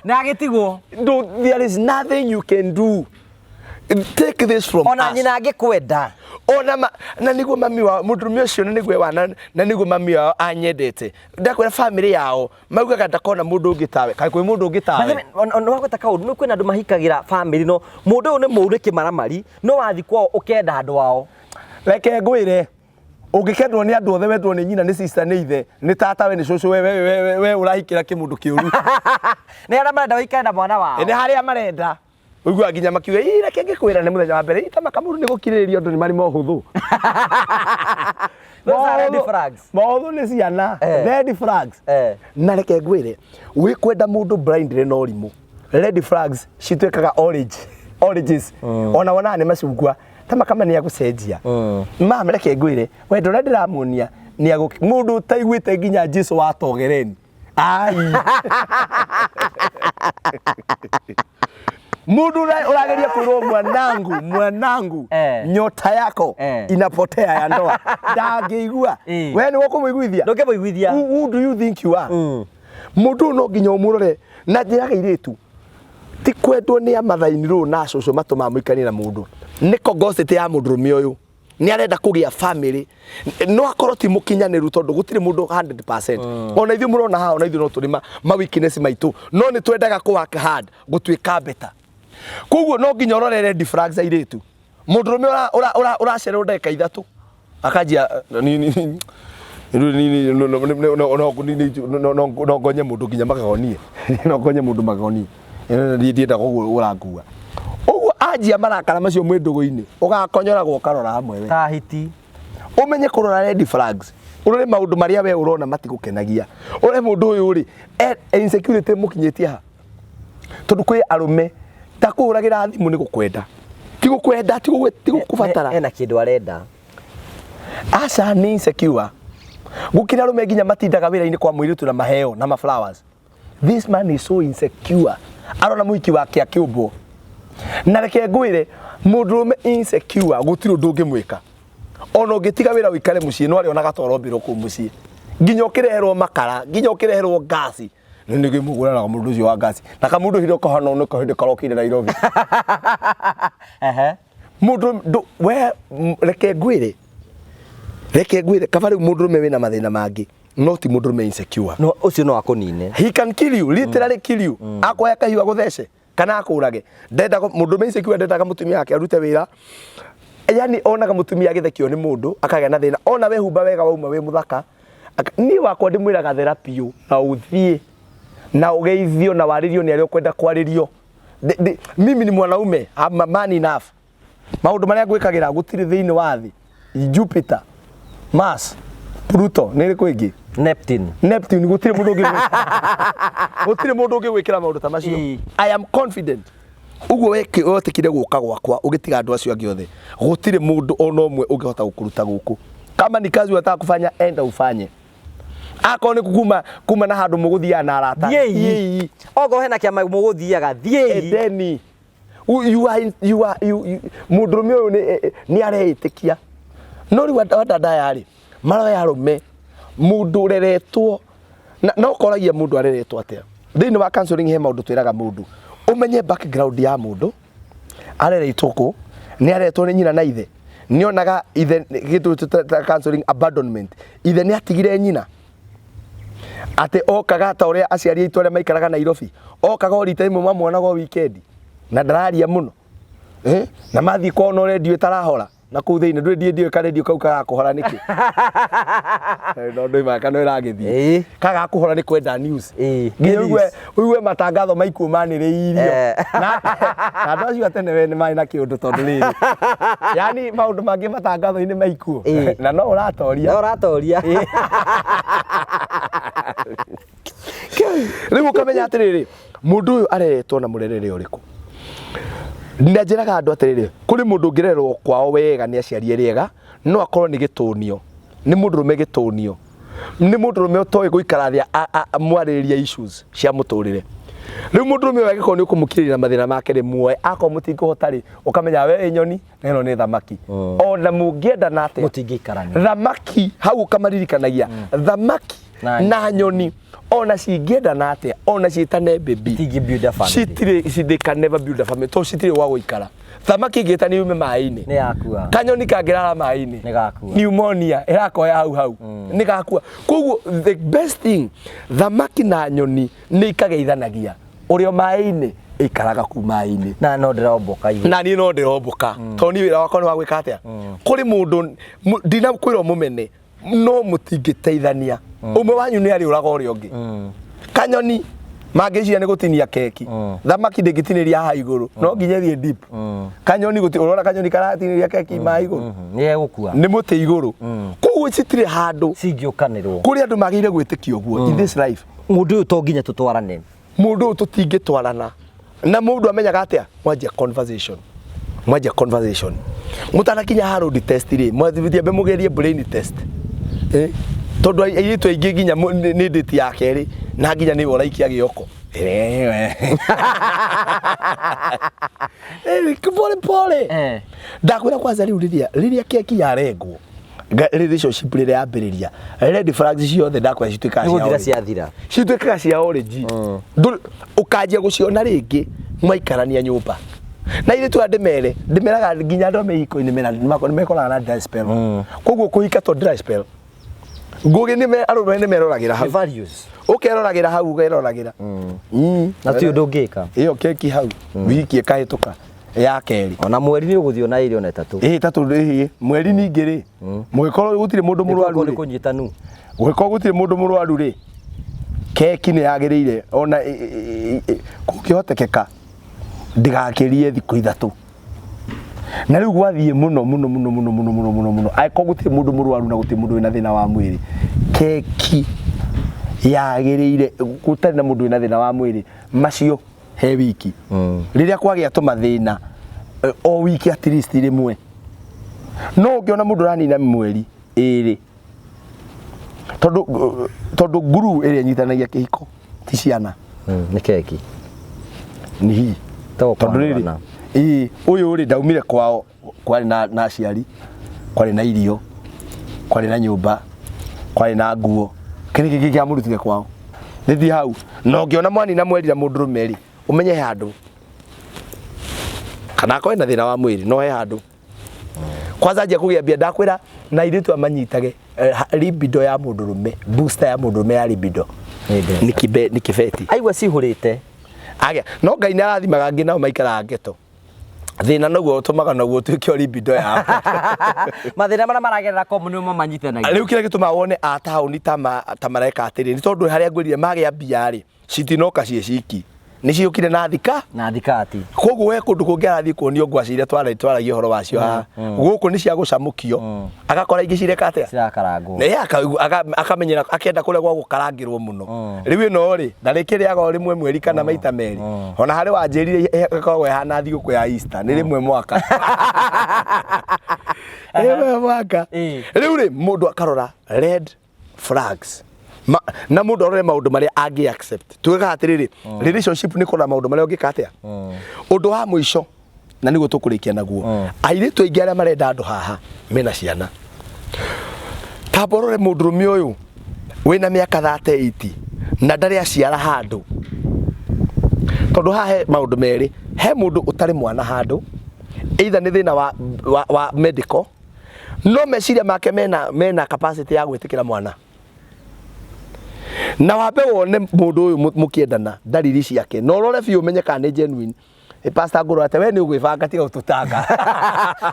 Na agĩtigwo. No, there is nothing you can do. Take this from Ona us. Nyina angĩkwenda. Ona ma, na niguo mami wao mũndũrũme ũcio, na niguo wana, na niguo mami wao anyendete. Ndakwĩra family yao maugaga ndakona mũndũ ũngĩ tawe. Kaĩ kwĩ mũndũ ũngĩ tawe? Nĩ wagweta kaũndũ, nĩ kwĩna andũ mahikagĩra family, no mũndũ ũyũ nĩ mũũru, nĩ kĩmaramari, no wathi kwao ũkenda andũ ao. Reke ngwĩre, ũngĩkendwo nĩ andũ othe, wendwo nĩ nyina, nĩ sister, nĩ ithe, nĩ tata we, nĩ cũcũ, we ũrahikĩra kĩmũndũ kĩũru. Nĩ arĩa marenda ũikare na mwana wao. Nĩ harĩa marenda. Ũiguaga nginya makiuga, "Ĩ, reke ngĩkwĩra nĩ mũthenya wa mbere, ĩ, ta makamũru nĩ gũkirĩrĩria ũndũ nĩ marĩ mohũthũ." Those are red flags. Mohũthũ nĩ ciana. Red flags. Na reke ngwĩre, wĩ kwenda mũndũ blindly no ũrimũ. Red flags cituĩkaga orange. Oranges. Ona wonaga nĩ macungwa. Ta makama nĩ agũcenjia. Mam, reke ngwĩre, wendo ũrĩa ndĩramuonia nĩ agũ mũndũ ũtaiguĩte nginya Jesu wa Togereni. Ai. Mundu urageria kwirwo mwanangu, mwanangu, nyota yako inapotea ya ndoa. Ndangĩigua. We nĩwe ũkũmũiguithia? Ndũngĩmũiguithia. Who do you think you are? Mũndũ ũyũ no nginya ũmũrore na njĩraga airĩtu ti kwendwo nĩ amathainirwo na cũcũ matũmaga mũikaranie na mũndũ nĩ kongocity ya mũndũrũme ũyũ nĩ arenda kũgĩa family no akorwo ti mũkinyanĩru tondũ gũtirĩ mũndũ 100% ona ithuĩ mũrona haha ona ithuĩ no tũrĩ ma weakness maitũ no nĩ twendaga kũ work hard gũtuĩka better koguo no nginya ũrore red flags airĩtu mũndũrũme ũracererwo ndagĩka ithatũ akanjia no ngonye mũndũ nginya magagonie no ngonye mũndũ magagonie ndiendaga ũguo ũrankua ũguo anjia marakara macio mwĩ ndũgũ-inĩ ũgakonyoragwo ũkarora hamwe we Ta hiti. Ũmenye kũrora red flags ũrore maũndũ marĩa we ũrona matigũkenagia ũrore mũndũ ũyũ rĩ insecurity mũkinyĩtie ha tondũ kwĩ arũme ta kũhũragĩra thimũ nĩ gũkwenda ti gũkwenda ti gũkũbatara Ena kĩndũ arenda. Aca nĩ insecure gũkĩra arũme nginya matindaga wĩra-inĩ kwa mũirĩtu na maheo na ma flowers. This man is so insecure. Arona mũhiki wake akĩũmbwo. Na reke ngwĩre mũndũrũme insecure gũtirĩ ũndũ ũngĩmwĩka. Ona ũngĩtiga wĩra ũikare mũciĩ no arĩonaga ta ũrombĩrwo kũu mũciĩ. Nginya ũkĩreherwo makara, nginya ũkĩreherwo ngasi. Nĩ nĩkĩmũgũranaga mũndũ ũcio wa ngasi. Na kamũndũ hĩndĩ kahana nĩ kahĩndĩ karokire Nairobi. Mũndũ we reke ngwĩre. Reke ngwĩre kaba rĩu mũndũrũme wĩna mathĩna mangĩ. No ti mũndũrũme insecure. No ũcio no akũnine. He can kill you, literally kill you. Akoya kahiũ agũthece kana akũrage. Ndendaga mũndũrũme insecure ndendaga mũtumia wake arute wĩra. Yani onaga mũtumia agĩthekio nĩ mũndũ akagĩa na thĩna. Ona wehumba wega wauma wĩ mũthaka. Niĩ wakwa ndĩmwĩraga thera biũ na ũthiĩ na ũgeithio na warĩrio nĩ arĩa ũkwenda kwarĩrio. Mimi ni mwanaume, I'm a man enough. Maũndũ marĩa ngwĩkagĩra gũtirĩ thĩinĩ wa thĩ. Jupiter, Mars, Pluto, nĩ ĩrĩkũ ĩngĩ? Neptune. Neptune, gũtirĩ mũndũ ũngĩ gũtirĩ mũndũ ũngĩ gwĩkĩra maũndũ ta macio. I am confident. Ũguo wetĩkire gũka gwakwa ũgĩtiga andũ acio angĩ othe. Gũtirĩ mũndũ ona ũmwe ũngĩhota gũkũruta gũkũ. Kama ni kazi unataka kufanya, enda ufanye. Akorwo nĩ kuma na handũ mũgũthiaga na arata. Thiĩi. Thiĩi. Okorwo hena kĩama mũgũthiaga, thiĩi. Endeni. You are in, you are, you, you, mũndũrũme ũyũ nĩ areĩtĩkia. No rĩu andũ aya rĩ, maroya arũme, mũndũ ũreretwo, na ũkoragia mũndũ areretwo atĩa. Thĩinĩ wa counseling he maũndũ twĩraga mũndũ, ũmenye background ya mũndũ, areretwo kũ, nĩ areretwo nĩ nyina na ithe, nĩ onaga ithe, gĩtũ ta counseling abandonment, ithe nĩ atigire nyina, atĩ okaga ta ũrĩa aciari aitũ arĩa maikaraga Nairobi, okaga o rita rĩmwe mamuonaga o weekend, na ndararia mũno. Na mathiĩ kwao no redio ĩtarahora, na kũu thĩinĩ ndũrĩ ndiĩ ndiũĩ karedio kau kagakũhora nĩkĩ. No ndoimaga kana ĩragĩthiĩ. Kagakũhora nĩ kwenda news. Nginya ũigue matangatho ma ikuũ manĩrĩirio. Na andũ acio a tene we nĩ marĩ na kĩũndũ tondũ rĩrĩ. Yaani maũndũ mangĩ matangatho-inĩ ma ikuũ. Na no ũratoria. No ũratoria. Rĩu ũkamenya atĩrĩrĩ, mũndũ ũyũ areretwo na mũrerere ũrĩkũ? Na njĩraga andũ atĩrĩrĩ, kũrĩ mũndũ ũngĩrerwo kwao wega nĩ aciari erĩ ega, no akorwo nĩ gĩtũnio, nĩ mũndũrũme gĩtũnio, nĩ mũndũrũme ũtoĩ gũikara thĩ mwarĩrĩrie issues cia mũtũrĩre. Rĩu mũndũrũme ũyũ angĩkorwo nĩ ũkũmũkirĩria mathĩna make rĩ, muoe, akorwo mũtingĩhota rĩ, ũkamenya we wĩ nyoni na ĩno nĩ thamaki. Ona mũngĩendana atĩa, Mũtingĩikarania. Thamaki hau ũkamaririkanagia, thamaki Na na nyoni ona cingĩendana atĩa, ona ciĩtane baby, Citingĩ build a family. Citirĩ, they can never build a family, tondũ citirĩ gwa gũikara. Thamaki ĩngĩĩtania yume maĩ-inĩ, Nĩ yakua. Kanyoni kangĩrara maĩ-inĩ, Nĩ gakua. Pneumonia ĩrakoya hau hau, nĩ gakua. Koguo the best thing, thamaki na nyoni nĩ ikageithanagia. Ũrĩ o maĩ-inĩ, ĩikaraga kũu maĩ-inĩ. Na no ndĩrombũka igũrũ. Na niĩ no ndĩrombũka. Tondũ niĩ wĩra wakwa nĩ wa gwĩka atĩa? Kũrĩ mũndũ, ndinakwĩra ũmũmene, no mũtingĩteithania. Ũmwe wanyu nĩ arĩũraga ũrĩa ũngĩ. Kanyoni Mangĩciria nĩ gũtinia keki. Thamaki ndĩngĩtinĩria haha igũrũ, no nginya ĩthiĩ deep. Kanyoni gũti, ũrona kanyoni karatinĩria keki maĩ igũrũ? Nĩ egũkua. Nĩ mũtĩ igũrũ. Koguo citirĩ handũ Cingĩũkanĩrwo. Kũrĩ andũ magĩrĩire gwĩtĩkia ũguo in this life. Mũndũ ũyũ to nginya tũtwarane. Mũndũ ũyũ tũtingĩtwarana. Na mũndũ amenyaga atĩa? Mwanjia conversation. Mwanjia conversation. Mũtanakinya ha road test rĩ, mwathiambe mũgerie brain test. Eh? Tondũ airĩtu aingĩ nginya nĩ date ya kerĩ na nginya nĩwe ũraikia gĩoko. Eh, pole pole. Ndakwĩra kwanza rĩu rĩrĩa keki yarengwo relationship rĩrĩa yambĩrĩria, red flags ciothe ndakwĩra cituĩkaga Nĩ cia gũthira orange. Ciathira. Cituĩkaga cia orange. Ũkanjia gũciona rĩngĩ mwaikarania nyũmba na ithuĩ aya ndĩmere ndĩmeraga nginya andũ a mĩhiko-inĩ mena nĩmekoraga na dry spell. Koguo kũhika to dry spell ngũgĩ nĩ arũme nĩ meroragĩra Nĩ hau. Values. Ũkeroragĩra hau ũkeroragĩra. Na ti ũndũ ũngĩka. Ĩyo keki hau wiki ĩkahĩtũka ya kerĩ. Ona mweri nĩ ũgũthiĩ ona ĩrĩ ona ĩtatũ. Ĩĩ, tatũ ĩĩ mweri ningĩ rĩ, mũgĩkorwo gũtirĩ mũndũ mũrwaru Nĩ rĩ, kũnyitanu. Gũgĩkorwo gũtirĩ mũndũ mũrwaru rĩ, keki nĩ yagĩrĩire ona kũngĩhotekeka ndĩgakĩrie thikũ 3. Na rĩu gwathiĩ mũno mũno mũno mũno mũno mũno mũno mũno, angĩkorwo gũtirĩ mũndũ mũrwaru na gũtirĩ mũndũ wĩna thĩna wa mwĩrĩ, keki yagĩrĩire gũtarĩ na mũndũ wĩna thĩna wa mwĩrĩ macio he wiki. Rĩrĩa kwagĩa tũmathĩna, o wiki at least rĩmwe. No ũngĩona mũndũ ũranina mweri ĩrĩ, tondũ nguru ĩrĩa ĩnyitanagia kĩhiko ti ciana. Nĩ keki. Nĩ hihi To tondũ rĩrĩ kwanũrana. Ĩĩ, ũyũ rĩ ndaumire kwao kwarĩ na aciari, kwarĩ na irio, kwarĩ na nyũmba, kwarĩ na nguo. Kĩrĩ kĩngĩ kĩamũrutire kwao nĩthiĩ hau. Na ũngĩona mwanina mweri na mũndũrũme rĩ, ũmenye he handũ kana akorwo ena thĩna wa mwĩrĩ, no he handũ kwanza anjia kũgĩa mbia. Ndakwĩra na airĩtu amanyitage, libido ya mũndũrũme, booster ya mũndũrũme ya libido Nĩ mbeca. Nĩ kĩbeti. Aigua cihũrĩte. Agĩa no Ngai nĩ arathimaga angĩ nao maikaraga ghetto. Thĩna noguo ũtũmaga noguo ũtuĩke o libido yao. Mathĩna marĩa maragerera komu nĩmo manyitanagia. Rĩu kĩrĩa gĩtũmaga wone a taũni ta mareka atĩrĩ nĩ tondũ harĩa ngwĩrire magĩa mbia rĩ, citinoka ciĩ ciki, nĩ ciũkire na thika. Na thikati. Koguo we kũndũ kũngĩ arathiĩ kuonio ngwacĩ iria twaragia ũhoro wacio haha gũkũ nĩ cia gũcamũkio, agakora ingĩ cireka atĩa? Cirakarangwo. Nĩ akamenyera akenda kũrĩa gwa gũkarangĩrwo mũno. Rĩu ĩno rĩ ndarĩkĩrĩaga o rĩmwe mweri kana maita merĩ. Ona harĩ wanjĩrire ĩkoragwo ĩhana thigũkũ ya Easter, nĩ rĩmwe mwaka, rĩmwe mwaka. Rĩu rĩ mũndũ akarora red flags. Na mũndũ arore maũndũ marĩa angĩ accept. Tugaga atĩrĩrĩ, relationship nĩ kũrora maũndũ marĩa ũngĩka atĩa. Ũndũ wa mũico na nĩguo tũkũrĩkia naguo, airĩtu aingĩ arĩa marenda andũ haha mena ciana, tamba ũrore mũndũrũme ũyũ wĩna mĩaka 38 na ndarĩ aciara handũ, tondũ haha he maũndũ merĩ. He mũndũ ũtarĩ mwana handũ, either nĩ thĩna wa medical, no meciria make mena capacity ya gwĩtĩkĩra mwana. Na wambe wone mũndũ ũyũ mũkĩendana ndariri ciake na ũrore biũ ũmenye kana nĩ genuine. Pastor ngũrũ ate we nĩ ũgwĩbanga, tiga gũtũtanga.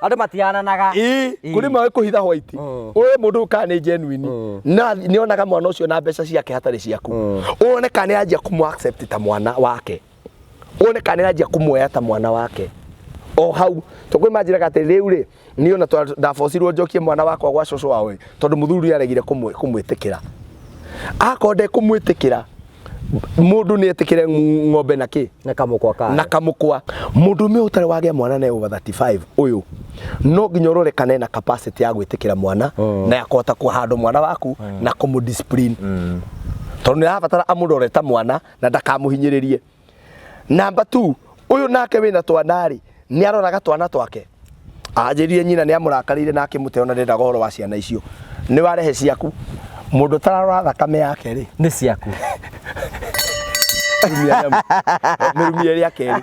Andũ matihananaga. Ĩĩ, kũrĩ mawe kũhitha white. Ũrore mũndũ ũyũ kana nĩ genuine na nĩ onaga mwana ũcio na mbeca ciake hatarĩ ciaku. Ũrore kana nĩ anjia kũmũ accept ta mwana wake, wone kana nĩ aranjia kũmuoya ta mwana wake o hau. Tondũ kwĩ manjĩraga atĩ rĩu rĩ niĩ ona ndabocirwo njokie mwana wakwa gwa cũcũ wao ĩ, tondũ mũthuri aregire kũmwĩtĩkĩra. Akorwo ndekũmwĩtĩkĩra, mũndũ nĩ etĩkĩre ng'ombe na kĩ? Na kamũkwa kayo. Na kamũkwa. Mũndũ ũmwe ũtarĩ wagĩa mwana na over 35 ũyũ, no nginya ũrore kana ena capacity ya gwĩtĩkĩra mwana na ya kũhota kũhandwo mwana waku na kũmũ discipline, tondũ nĩ arabatara amũrore ta mwana na ndakamũhinyĩrĩrie. Namba 2, ũyũ nake wĩna twana rĩ, nĩ aroraga twana twake. Anjĩrire nyina nĩ amũrakarĩire na akĩmũte ona ndendaga ũhoro wa ciana icio. Nĩ warehe ciaku. Mũndũ ũtararora thakame yake rĩ, Nĩ ciaku. Mĩrumia ĩrĩa kerĩ.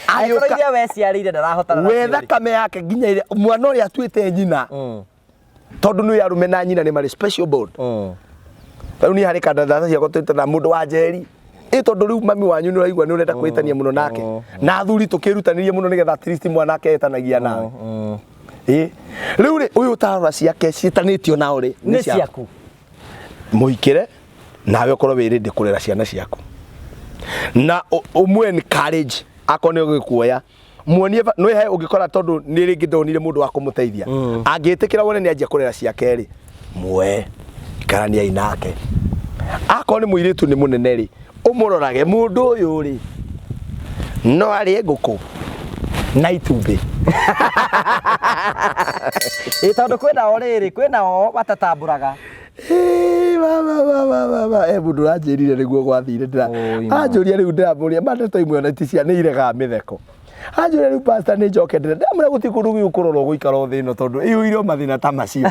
Angĩkorwo iria we ciarĩire ndarahotana We nacio rĩ. Thakame yake nginya ĩrĩa mwana ũrĩa atuĩte nyina, tondũ nĩ arũme na nyina nĩ marĩ special bond. Rĩu niĩ harĩ kandatha ciakwa twĩtana mũndũ wa njeri ĩ, tondũ rĩu mami wanyu nĩ ũraigua nĩ ũrenda kwĩtania mũno nake, na athuri tũkĩrutanĩrie mũno nĩgetha at least mwanake etanagia nawe. Ĩ rĩu rĩ, ũyũ ũtarora ciake ciĩtanĩtio nao rĩ, Nĩ ciaku. Mũhikĩre nawe ũkorwo wĩ ready kũrera ciana ciaku. Na ũmũ encourage akorwo nĩ ũgĩkuoya, muonie nĩ he ũngĩkora, tondũ nĩ rĩngĩ ndonire mũndũ wa kũmũteithia. Angĩtĩkĩra wone nĩ anjia kũrera ciake rĩ, muoe, ikaraniai nake. Akorwo nĩ mũirĩtu nĩ mũnene rĩ, ũmũrorage mũndũ ũyũ rĩ, no arĩe ngũkũ na itumbĩ. Ĩ tondũ kwĩna o rĩrĩ, kwĩna o matatambũraga. Ĩĩ, mama, mama, mama, e mũndũ ũranjĩrire nĩguo gwathire ndĩra Oi, ma. Anjũria rĩu, ndĩramũria ma ndeto imwe ona ti cia nĩ iregaga mĩtheko. Anjũria rĩu, pastor, nĩ njoke ndĩra ndĩramwĩra gũtirĩ kũndũ gĩgũkũrora ũgũikara o thĩ ĩno tondũ ĩiyũire o mathĩna ta macio.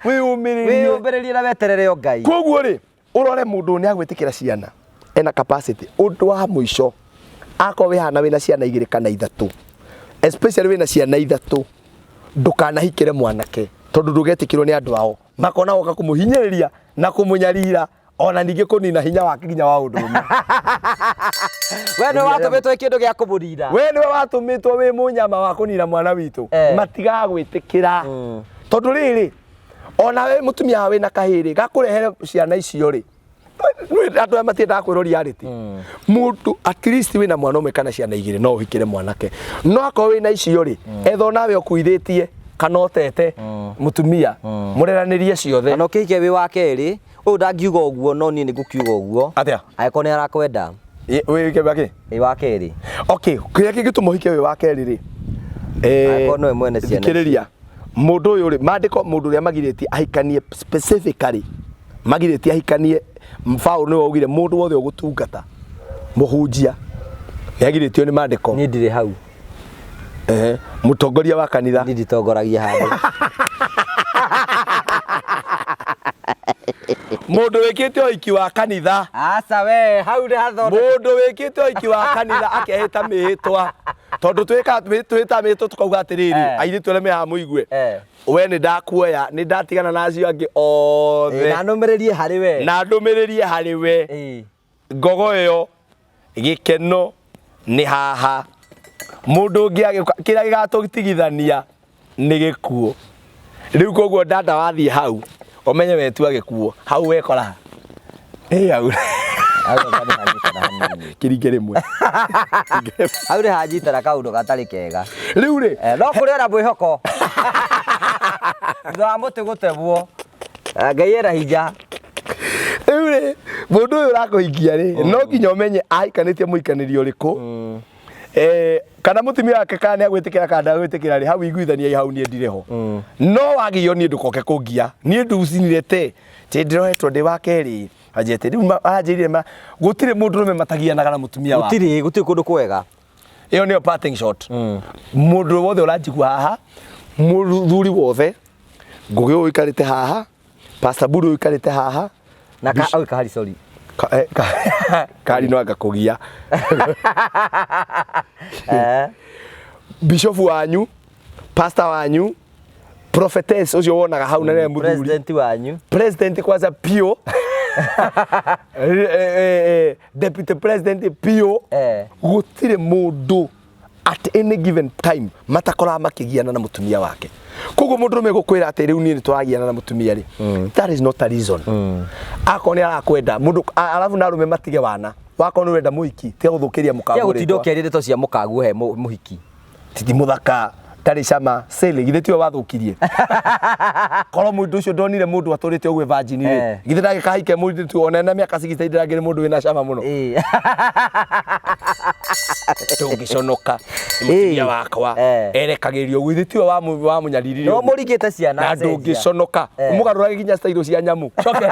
Wĩyũmĩrĩrie. Wĩyũmbĩrĩrie na weterere o Ngai. Koguo rĩ, ũrore mũndũ nĩ agwĩtĩkĩra ciana, ena capacity. Ũndũ wa mũico, akorwo wĩ hana wĩna ciana igĩrĩ kana ithatũ, especially wĩna ciana ithatũ, ndũkanahikĩre mwanake tondũ ndũgetĩkĩrwo nĩ andũ ao, makona goka kũmũhinyĩrĩria na kũmũnyarira, ona ningĩ kũnina hinya wake nginya wa ũndũrũme. We nĩ watũmĩtwo kĩndũ gĩa kũmũnina. We nĩwe watũmĩtwo wĩ mũnyama wa kũnina mwana witũ. Matigagwĩtĩkĩra tondũ rĩrĩ, ona we mũtumia wa wĩna kahĩrĩ gakũrehere ciana icio rĩ, andũ aya matiendaga kwĩrwo reality. Mũndũ at least wĩna mwana ũmwe kana ciana igĩrĩ, no ũhikĩre mwanake, no akorwo wĩna icio rĩ, etha onawe ũkuithĩtie kana ũtete mũtumia mũreranĩrie ciothe. Kana ũkĩhike wĩ wa kerĩ, ũyũ ndangiuga ũguo, no niĩ nĩ ngũkiuga ũguo. Atĩa? Angĩkorwo nĩ arakwenda. Wĩ wĩ wĩ wa kerĩ. Okay, kĩrĩa kĩngĩtũma ũhike wĩ wa kerĩ rĩ, Angĩkorwo nĩwe mwene ciana. Thikĩrĩria, mũndũ ũyũ rĩ, maandĩko mũndũ ũrĩa magirĩtie ahikanie, specifically magirĩtie ahikanie, Paul nĩwe augire mũndũ wothe ũgũtungata, mũhunjia, nĩ agirĩtio nĩ maandĩko. Niĩ ndirĩ hau. Ehe, mũtongoria wa kanitha. Niĩ nditongoragia handũ. Mũndũ wĩkĩte ũhiki wa kanitha. Aca, we hau nĩ hathondeka. Mũndũ wĩkĩte ũhiki wa kanitha akehĩta mĩhĩtwa, tondũ twĩta mĩhĩtwa tukauga atĩrĩrĩ, airĩtu arĩa me haha mũigue, we nĩ ndakuoya, nĩ ndatigana na acio angĩ othe. Na nũmĩrĩrie harĩ we. Na ndũmĩrĩrie harĩ we. Ngogo ĩyo gĩkeno nĩ haha, mũndũ ũngĩ agĩũka, kĩrĩa gĩgatũtigithania nĩ gĩkuũ. Rĩu koguo dada, wathiĩ hau ũmenye wetua gĩkuũ hau wekora ĩ hau. Hau anga nĩ hanyitana hanini. Kĩringe rĩmwe. Hau nĩ hanyitana kaũndũ gatarĩ kega. Rĩu rĩ, No kũrĩ ona mwĩhoko thutha wa mũtĩ gũtemwo. Ngai ena hinya. Rĩu rĩ, mũndũ ũyũ ũrakũhikia rĩ, no nginya ũmenye ahikanĩtie mũhikanĩrio ũrĩkũ. Kana mũtumia wake kana nĩ agwĩtĩkĩra kana ndagwĩtĩkĩra rĩ, hau iguithaniai hau, niĩ ndirĩ ho. No wagĩo niĩ ndũkoke kũngia niĩ nducinire te tĩ ndĩrohetwo ndĩ wa kerĩ, anjĩte rĩu anjĩrire ma gũtirĩ mũndũrũme matagianaga na mũtumia wake. Gũtirĩ kũndũ kwega. Ĩyo nĩyo parting shot. Mũndũ wothe ũranjigua haha, mũthuri wothe, Ngũgĩ ũyũ ũikarĩte haha, Pastor Buru ũyũ ũikarĩte haha, Na ka oi kahari, sorry. Kari no anga kũgia. Bishofu wanyu, pastor wanyu, prophetess ũcio wonaga hau na nĩwe mũthuri, president wanyu, president kwanza pio, deputy president pio. Gũtirĩ mũndũ at any given time matakoraga makĩgiana na mũtumia wake. Koguo mũndũrũme gũkwĩra atĩ rĩu niĩ nĩ tũragiana na mũtumia rĩ, that is not a reason. Akorwo nĩ arakwenda mũndũ arabu na arũme matige wana wakorwo nĩ ũrenda mũhiki, tiga gũthũkĩria Tia mũkaguo gũtinda rĩtwa. ũkĩaria ndeto cia mũkaguo he mũhiki. Titi mũthaka ndarĩ cama sele, githĩ tiwe wathũkirie? Korwo mũndũ ũcio ndonire mũndũ atũrĩte ũguo virgin rĩ, githĩ ndagĩkahike mũirĩtu ona ena mĩaka 60 ndangĩrĩ mũndũ wĩna cama mũno? Ndũngĩconoka nĩ mũtumia wakwa erekagĩrio ũguo, githĩ tiwe wamũnyariririre No ũguo? mũringĩte ciana Na cenjia. ndũngĩconoka ũmũgarũrage nginya style cia nyamũ, coke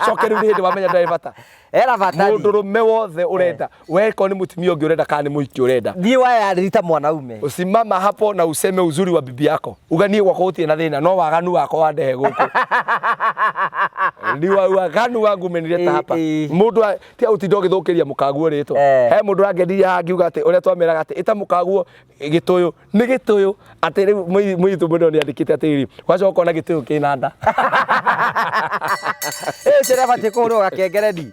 coke rĩu nĩ hĩndĩ wamenya ndarĩ bata. Era bata. Mũndũrũme wothe ũrenda weko nĩ mũtumia ũngĩ ũrenda kana nĩ mũhiki ũrenda, Thiĩ wayarĩri ta mwanaume. Usimama hapo na useme uzuri wa bibi yako, uga niĩ gwakwa gũtirĩ na thĩna, no waganu wakwa wandehe gũkũ, ni wa waganu wangu umenileta hapa. Mũndũ tia ũtinda ũgĩthũkĩria mũkaguo rĩtwa. He mũndũ ũrangendirie haha ngiuga atĩ ũrĩa twameraga atĩ ĩta mũkaguo gĩtũyũ nĩ gĩtũyũ, atĩ rĩu mũirĩtu mũndũ nĩ andĩkĩte atĩrĩrĩ, wacoka ũkona gĩtũyũ kĩna nda. Ĩ ũcio nĩabatiĩ kũhũrwo gakengereni.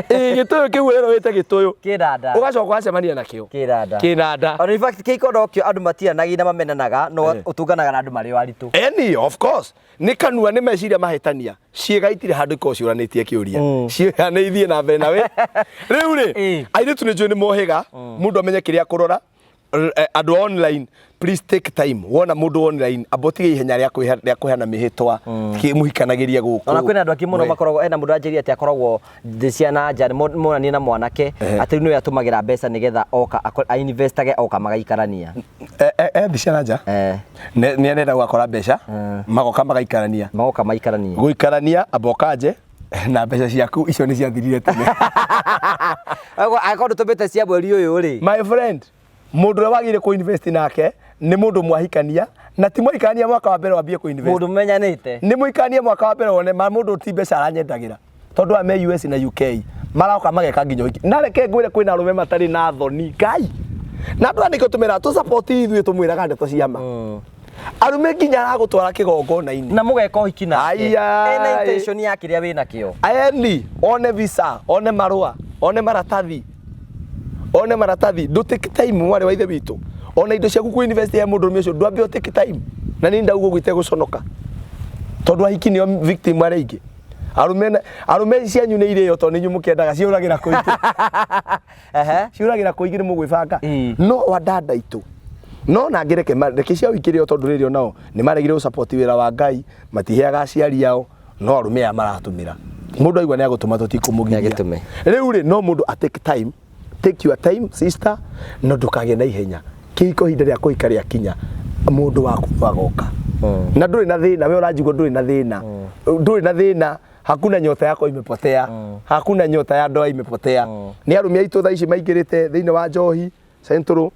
Ĩ, gĩtũyũ kĩu ũrerwo wĩte gĩtũyũ. Kĩnanda. Ũgacoka ũgacemania nakĩo. Kĩnanda. Kĩnanda. Ona in fact kĩikondo kĩo andũ matiaranagia na mamenanaga no Eh. ũtũnganaga na andũ marĩ o aritũ. Eni, of course. Nĩ kanua nĩ meciria mahĩtania. Ciĩga itirĩ handũ ikoragwo ciũranĩtie kĩũria. Ciĩga nĩ ithiĩ na mbere nawe. Rĩu rĩ, Ĩ. airĩtu nĩ njũĩ nĩ mohĩga, mũndũ amenye kĩrĩa kũrora. Andũ a online, please take time. Wona mũndũ online, amba ũtige ihenya rĩa rĩa kũheana mĩhĩtwa. Mũhikanagĩrie gũkũ. Ona kwĩna andũ angĩ mũno We. makoragwo ena mũndũ anjĩrire atĩ akoragwo thĩ cia na nja monanie na mwanake atĩ rĩu nĩwe atũmagĩra mbeca nĩgetha oka ainvestage oka magaikarania. Thĩ cia na nja? Eh. Nĩ arenda gũgakora mbeca, magoka magaikarania. Magoka maikaranie. Gũikarania, amba ũkanje, na mbeca ciaku icio nĩ ciathirire tene. Angĩkorwo ndũtũmĩte cia mweri ũyũ rĩ. My friend, mũndũ ũrĩa wagĩrĩire kũ invest nake nĩ mũndũ mwahikania, na ti mwahikania mwaka wa mbere wambie kũ invest. Mũndũ mũmenyanĩte. Nĩ mũikanie mwaka wa mbere wone ma mũndũ ti mbeca aranyendagĩra. Tondũ aya me US na UK maroka mageka nginya ũhiki. Na reke ngwĩre kwĩna arũme matarĩ na thoni Ngai. Na andũ aya nĩkĩo tũmeraga tũ support ithuĩ tũmwĩraga ndeto cia ma. Arũme nginya aragũtwara kĩgongona-inĩ. Na mũgeka ũhiki nake. Aya. Ena intention ya kĩrĩa wĩnakĩo. Eni, one visa, one marũa, one maratathi. One maratathi, ndũ take time mwarĩ wa ithe witũ. Ona indo ciaku kũ invest ya mũndũ ũcio ndwambe ũ take time. Na niĩ ndauga ũguo itegũconoka. Tondũ ahiki nĩo victim arĩa aingĩ. Arũme arũme cianyu nĩ irĩo tondũ nĩ inyuĩ mũkĩendaga ciũragĩra kũingĩ. Ciũragĩra kũingĩ nĩ mũgwĩbanga. No wadada aitũ. No na ngĩ reke reke cia wiki rĩo tondũ rĩrĩ onao nĩ maregire gũ support wĩra wa Ngai, matiheaga aciari ao, no arũme aya maratũmĩra. Mũndũ aigua nĩ agũtũma tũtikũmũgiria. Nĩagĩtũme. Rĩu rĩ no mũndũ a take time, take your time sister, no ndũkagĩe na ihenya. Kĩhiko ihinda rĩa kũhika rĩakinya, mũndũ waku no agoka. Na ndũrĩ na thĩna, we ũranjigua ndũrĩ na thĩna. Ndũrĩ na thĩna, hakuna nyota yako imepotea. Hakuna nyota ya ndoa imepotea. Nĩ arũme aitũ thaa ici maingĩrĩte thĩinĩ wa njohi Central.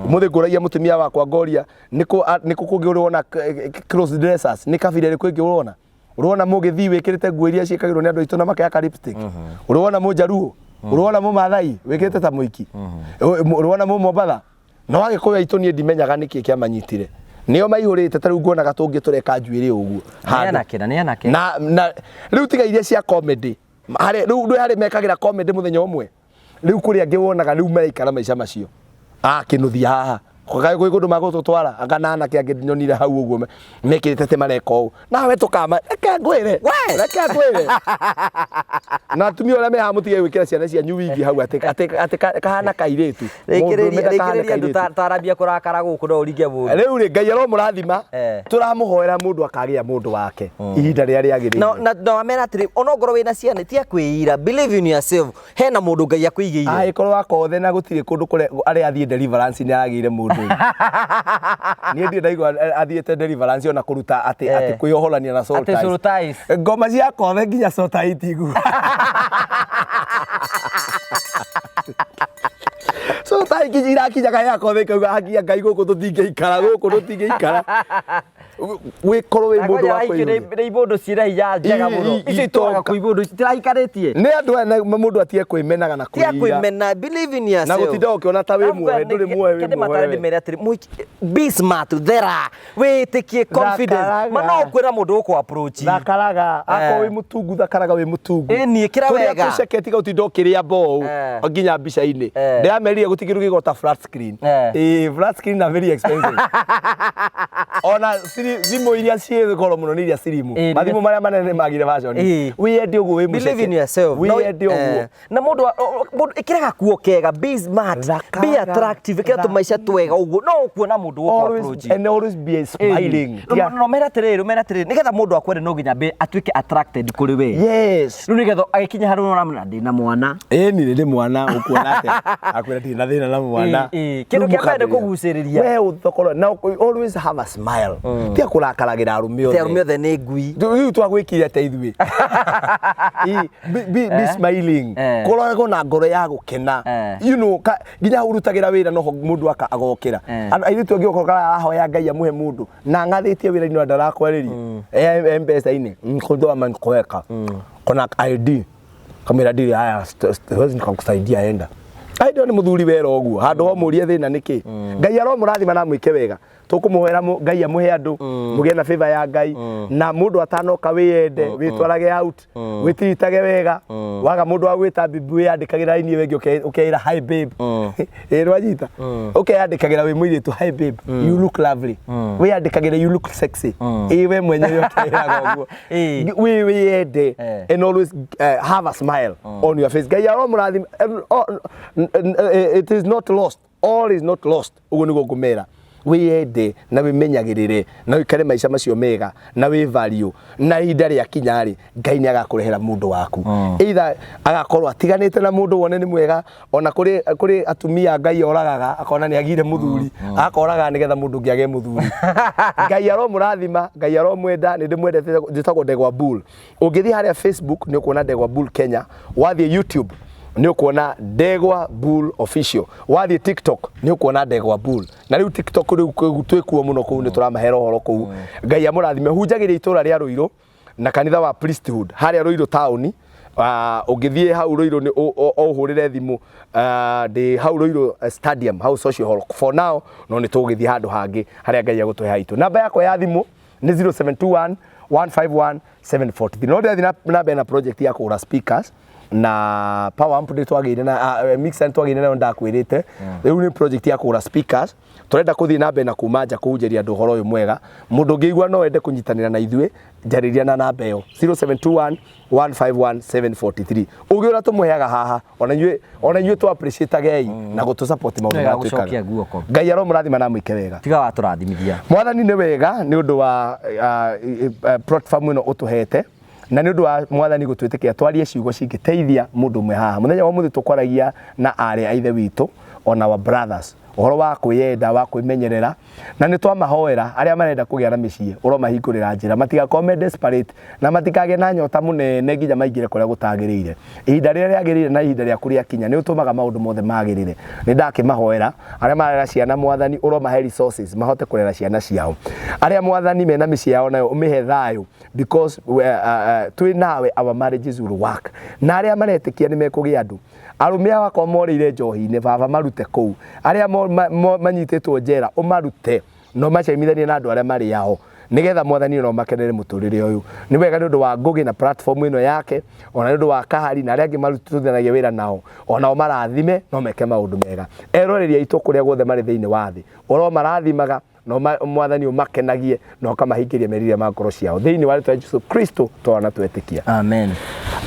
Ũmũthĩ ngũragia mũtumia wakwa ngoria nĩkũ nĩkũ kũngĩ ũrona cross dressers, nĩ kabira ĩrĩkũ ĩngĩ ũrona? Ũrona mũgĩthii wĩkĩrĩte nguo iria ciĩkagĩrwo nĩ andũ aitũ na makehaka lipstick? Ũrona mũjaruo? Ũrona mũmathai wĩkĩrĩte ta mũiki? Ũrona mũmombatha? No agĩkũyũ aitũ niĩ ndimenyaga nĩkĩ kĩamanyitire. Nĩo maihũrĩte ta rĩu nguonaga tũngĩ tũreka njuĩrĩ ũguo. Nĩ anake na nĩ anake. Na rĩu tiga iria cia comedy. Harĩ rĩu ndũĩ harĩ mekagĩra comedy mũthenya ũmwe. Rĩu kũrĩ angĩ wonaga rĩu maraikara maica macio. Ah, kĩnuthia haha. Kaĩ gwĩ kũndũ magũtũtwara anga na anake angĩ nyonire hau ũguo mekĩrĩte atĩ mareka ũũ. Nawe tũkama reke ngwĩre. Reke ngwĩre. Na atumia ũrĩa me haha mũtige gwĩkĩra ciana cianyu wigi hau atĩ atĩ atĩ kahana kairĩtu. Rĩkĩrĩria rĩkĩrĩria andũ tarambia kũrakara gũkũ no ũringe mũndũ. Rĩu rĩ Ngai aromũrathima. Tũramũhoera mũndũ akagĩa mũndũ wake ihinda rĩrĩa rĩagĩrĩire. Na na wamera atĩrĩ ona ongorwo wĩna ciana tiga kwĩira, believe in yourself, hena mũndũ Ngai akũigĩire. Angĩkorwo wakothe na gũtirĩ kũndũ kũrĩa arĩa athiĩ deliverance nĩ aragĩire mũndũ. Niĩ ndirĩ ndaigua athiĩte deliverance ona kũruta atĩ atĩ kwĩyohorania na soul Atĩ ties. soul ties. Ngoma cia kothe nginya soul tie itigua. Soul tie nginya irakinyaga ya kothe ikauga hakia Ngai gũkũ tũtingĩikara gũkũ tũtingĩikara. Wĩkorwo wĩ mũndũ wa kwĩyũria. Nĩ ibũndũ ciĩna hinya njega mũno. Icio itũraga kũ ibũndũ citirahikanĩtie. Nĩ andũ aya mũndũ atige kwĩmenaga na Tiga kwĩira. kwĩmena, believe in yourself. Na gũtinda ũkĩona ta wĩ muohe, ndũrĩ muohe, wĩ Kende muohe matare we. ndĩmere atĩrĩ, be smart, thera, wĩtĩkie confidence. Thakaraga. Ma no ũkwĩra mũndũ ũkũ approach. Thakaraga, akorwo wĩ mũtungu thakaraga wĩ mũtungu. Ĩni, ĩkĩra Tũrĩa wega. tũceke tiga gũtinda ũkĩrĩa mboũ nginya mbica-inĩ. Ndĩramerire gũtirĩ kĩndũ gĩgota flat screen. Ĩĩ, flat screen na very expensive. Ona thimũ iria ciĩ goro mũno nĩ iria sirimu. Mathimũ marĩa manene nĩ magire version. Wĩyende ũguo wĩ mũceke. Believe in yourself. Wĩyende ũguo. Na mũndũ mũndũ ĩkĩra gakuo kega, be smart, be attractive, ĩkĩra tũmaica twega ũguo, no ũkuona mũndũ ũkũ approach. And always be smiling. No mera atĩrĩrĩ, mera atĩrĩrĩ, nĩgetha mũndũ akwende no nginya atuĩke attracted kũrĩ we. Yes. Rĩu nĩgetha agĩkinya harĩa ũramwĩra ndĩna mwana. Ĩni ndĩ mwana ũkuona atĩa? Akwĩra ndirĩ na thĩna na mwana. Kĩndũ kĩa mbere nĩ kũgucĩrĩria. We ũthokoro na always have a smile. Tiga kũrakaragĩra arũme othe. Ti arũme othe nĩ ngui. Rĩu twagwĩkire atĩa ithuĩ? Be smiling. Koragwo na ngoro ya gũkena. You know, nginya ũrutagĩra wĩra noho mũndũ agokĩra. Airĩtu angĩ okorwo arahoya Ngai amũhe mũndũ na ng'athĩtie wĩra-inĩ na ndarakwarĩria. M-Pesa-inĩ, mkondo amenikuweka. Kuna ID. Kamwĩra ndiri haya, siwezi nikakusaidia enda. Aĩ nĩ mũthuri wera ũguo handũ ho mũrie thĩna nĩkĩ. Ngai aromũrathima na amwĩke wega. Tũkũmũhoera Ngai amũhe andũ mũgĩe na favor ya Ngai, na mũndũ atanoka wĩyende, wĩtwarage out, wĩtiritage wega. Waga mũndũ wa gwĩta bibi, wĩyandĩkagĩra raini ĩyo ĩngĩ, ũkeĩra, "Hi babe." Ĩ rwanyita ũkeyandĩkagĩra wĩ mũirĩtu, "Hi babe, you look lovely." Wĩyandĩkagĩra, "You look sexy." Ĩ we mwenyewe ũkeĩraga ũguo. Wĩ wĩyende and always have a smile on your face. Ngai aromũrathima. Oh, it is not lost, all is not lost. Ũguo nĩguo ngũmera, wĩyende na wĩmenyagĩrĩre na ũikare maica macio mega na wĩ value, na ihinda rĩa kinya rĩ, Ngai nĩ agakũrehera mũndũ waku, either agakorwo atiganĩte na mũndũ wone nĩ mwega. Ona kũrĩ atumia Ngai oragaga akona nĩ agire mũthuri, akoraga nĩgetha mũndũ ũngĩ agĩe mũthuri. Ngai aromũrathima, Ngai aromwenda. Nĩ ndĩmwendete. Njĩtagwo Ndegwa Bull. Ũngĩthiĩ harĩa Facebook nĩ ũkuona Ndegwa Bull Kenya, wathiĩ YouTube nĩ ũkuona Ndegwa Bull Official, wathiĩ TikTok nĩ ũkuona Ndegwa Bull. Na rĩu TikTok rĩu twĩkuo mũno kũu, nĩ tũramahera ũhoro kũu. Ngai amũrathime. Hunjagĩria itũra rĩa Rũirũ na kanitha wa Priesthood harĩa Rũirũ taũni. Ũngĩthiĩ hau Rũirũ nĩ ũhũrĩre thimũ, ndĩ hau Rũirũ stadium, hau social hall for now, no nĩ tũgũgĩthiĩ handũ hangĩ harĩa Ngai agũtũhe haitũ. Namba yakwa ya thimũ nĩ 0721 151 743. No ndĩrathiĩ na mbere na project ya kũgũra speakers na power amp. Ndĩ twagĩire na mixer, twagĩire nayo, ndakwĩrĩte. Rĩu nĩ project ya kũgũra speakers. Tũrenda kũthiĩ na mbere na kuma nja kũhunjĩria andũ ũhoro ũyũ mwega. Mũndũ ũngĩigua no ende kũnyitanĩra na ithuĩ, njarĩria na namba ĩyo 0721 151 743. Ũgĩ ũrĩa tũmũheaga haha, ona inyuĩ tũ appreciate gei na gũtũ support maũndũ Wega marĩa twĩkaga. Gũcokia guoko. Ngai aromũrathima na amwĩke wega. Tiga watũrathimithia. Mwathani, nĩ wega nĩ ũndũ wa platform ĩno ũtũhete, na nĩ ũndũ wa Mwathani gũtwĩtĩkĩra twarie ciugo cingĩteithia mũndũ ũmwe haha. Mũthenya wa ũmũthĩ tũkwaragia na arĩ a ithe witũ, on our brothers, ũhoro wa kwĩyenda, wa kwĩmenyerera, na nĩ twamahoera arĩa marenda kũgĩa na mĩciĩ, ũromahingũrĩra njĩra matigakorwo me desperate na matikagĩe na nyota mũnene nginya maingĩre kũrĩa gũtagĩrĩire. Ihinda rĩrĩa rĩagĩrĩire na ihinda rĩaku rĩakinya, nĩ ũtũmaga maũndũ mothe magĩrĩre. Nĩ ndakĩmahoera arĩa marera ciana, Mwathani ũromahe resources mahote kũrera ciana ciao. Arĩa, Mwathani, mena mĩciĩ yao nayo, ũmĩhe thayũ, because twĩ nawe our marriages will work. Na arĩa maretĩkia nĩ mekũgĩa andũ arũme ao akorwo morĩire njohi-inĩ, Baba, marute kũu. Arĩa manyitĩtwo njera, ũmarute no macemithanie na andũ arĩa marĩ ao, nigetha Mwathani no makenere mũtũrĩre ũyũ. Nĩ wega nĩ ũndũ wa Ngũgĩ na platform ĩno yake, ona nĩ ũndũ wa Kahari na arĩa angĩ marutithanagia wĩra nao, onao marathime no meke maũndũ mega. Eroreri aitũ kũrĩa guothe marĩ thĩinĩ wa thĩ, oro marathimaga no Mwathani ũmakenagie na ũkamahingĩria merirĩria ma ngoro ciao, thĩinĩ wa rĩtwa rĩa Jesu Kristo twana twetĩkia. Amen.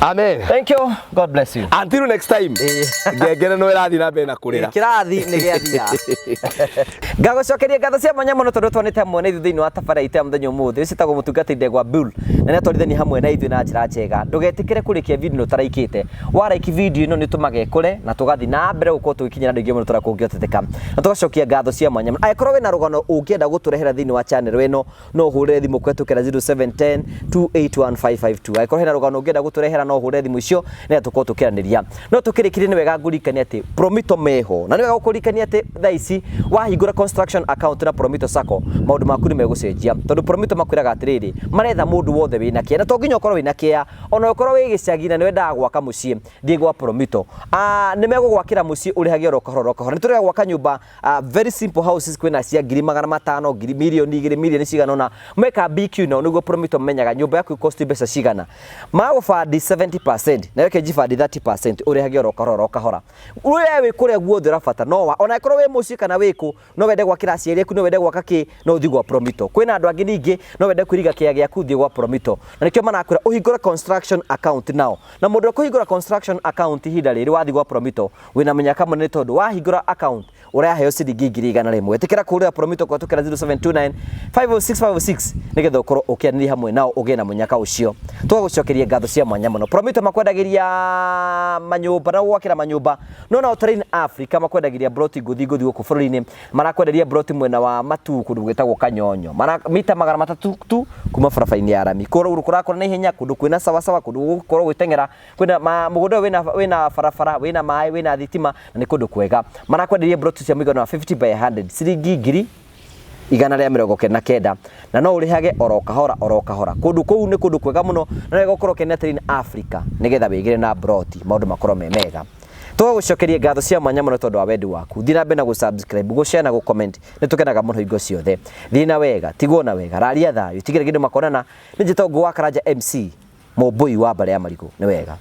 Amen. Thank you, God bless you. Until next time, ngengere no ĩrathiĩ na mbere na kũrĩra. Kĩrathi nĩ gĩathira. Ngagũcokeria ngatho cia mwanya mũno tondũ twanĩte hamwe na ithuĩ thĩinĩ wa tabarĩra itũ ya mũthenya ũmũthĩ. Ũcio ĩtagwo mũtungatĩri Ndegwa Bull na nĩatwarithania hamwe na ithuĩ na njĩra njega. Ndũgetĩkĩre kũrĩkia video ĩno ũtaraikĩte. Waraiki video ĩno nĩ ũtũmaga ĩkũre na tũgathiĩ na mbere gũkorwo tũgĩkinyĩra andũ aingĩ mũno tũrĩa kũngĩhoteteka, na tũgacokia ngatho cia mwanya mũno. Angĩkorwo wĩna rũgano ũngĩenda gũtũrehera thĩinĩ wa channel ĩno, no ũhũrĩre thimũ kũhetũkĩra 0710 281552. Angĩkorwo hena rũgano ũngĩenda gũtũrehera, no ũhũrĩre thimũ icio nĩgetha tũkorwo tũkĩaranĩria. No tũkĩrĩkirie, nĩ wega ngũririkanie atĩ Promito meho, na nĩ wega gũkũririkania atĩ thaa ici wahingũra construction account na Promito Sacco, maũndũ maku nĩ megũcenjia, tondũ Promito makwĩraga atĩrĩrĩ, maretha mũndũ wothe wĩna kĩea, na to nginya ũkorwo wĩna kĩea, ona ũkorwo wĩ gĩcagi na nĩ wendaga gwaka mũciĩ, thiĩ gwa Promito. Nĩ megũgwakĩra mũciĩ ũrĩhage oro kahora oro kahora. Nĩ tũrega gwaka nyũmba, very simple houses, kwĩna cia 500,000, ngiri 2 mirioni, mirioni cigana ũna. Meka BQ nao nĩguo Promito menyaga nyũmba yaku cost mbeca cigana. Magũbandi 70% na yoke bandi 30%, ũrĩhage oro kahora oro kahora. We wĩ kũrĩa guothe ũrabata no wa ona ĩkorwo wĩ mũciĩ kana wĩ kũ, no wende gwakĩra aciari aku, no wende gwaka kĩ, no ũthiĩ gwa Promito. Kwĩna andũ angĩ ningĩ, no wende kwĩriga kĩea gĩaku, thiĩ gwa Promito. Na nĩkĩo marakwĩra ũhingũre construction account nao. Na mũndũ ũkũhingũra construction account ihinda rĩrĩ, wathiĩ gwa Promito wĩna mũnyaka mũnene, tondũ wahingũra account ũraheo ciringi 100,000. Ĩtĩkĩra kũhũrĩra Promito kũhetũkĩra 0729 506 506 nĩgetha ũkorwo ũkĩaranĩria hamwe nao, ũgĩe na mũnyaka ũcio. Tũgagũcokeria ngatho cia mwanya mũno. Promito makwendagĩria manyũmba na gwakĩra manyũmba, no nao Terrain Africa makwendagĩria broti ngũthi ngũthi gũkũ bũrũri-inĩ. Marakwenderia broti mwena wa Matuu, kũndũ gwĩtagwo Kanyonyo, mara mita 300 tu kuma barabara-inĩ ya rami, kũndũ kũrakũra na ihenya, kũndũ kwĩna sawasawa, kũndũ gũgũkorwo gwĩteng'era, kwĩna mũgũnda ũyũ wĩna barabara, wĩna maĩ, wĩna thitima, na nĩ kũndũ kwega. Marakwenderia broti cia mũigana wa 50 by 100 ciringi 199,000, na no ũrĩhage oro kahora oro kahora. Kũndũ kũu nĩ kũndũ kwega mũno, na wega ũkorwo ũkĩona Terrain Africa nĩgetha wĩgĩre na broti, maũndũ makorwo me mega. Tũgagũcokeria ngatho cia mwanya mũno tondũ wa wendi waku. Thiĩ na mbere na gũ-subscribe, gũ-share na gũ-comment. Nĩ tũkenaga mũno hingo ciothe. Thiĩ na wega, tigwo na wega, raria thayũ, tigĩra kĩndũ makonana. Nĩ njĩtagwo Ngũgũ wa Karanja MC, mũmbũi wa mbarĩ ya marigũ. Nĩ wega.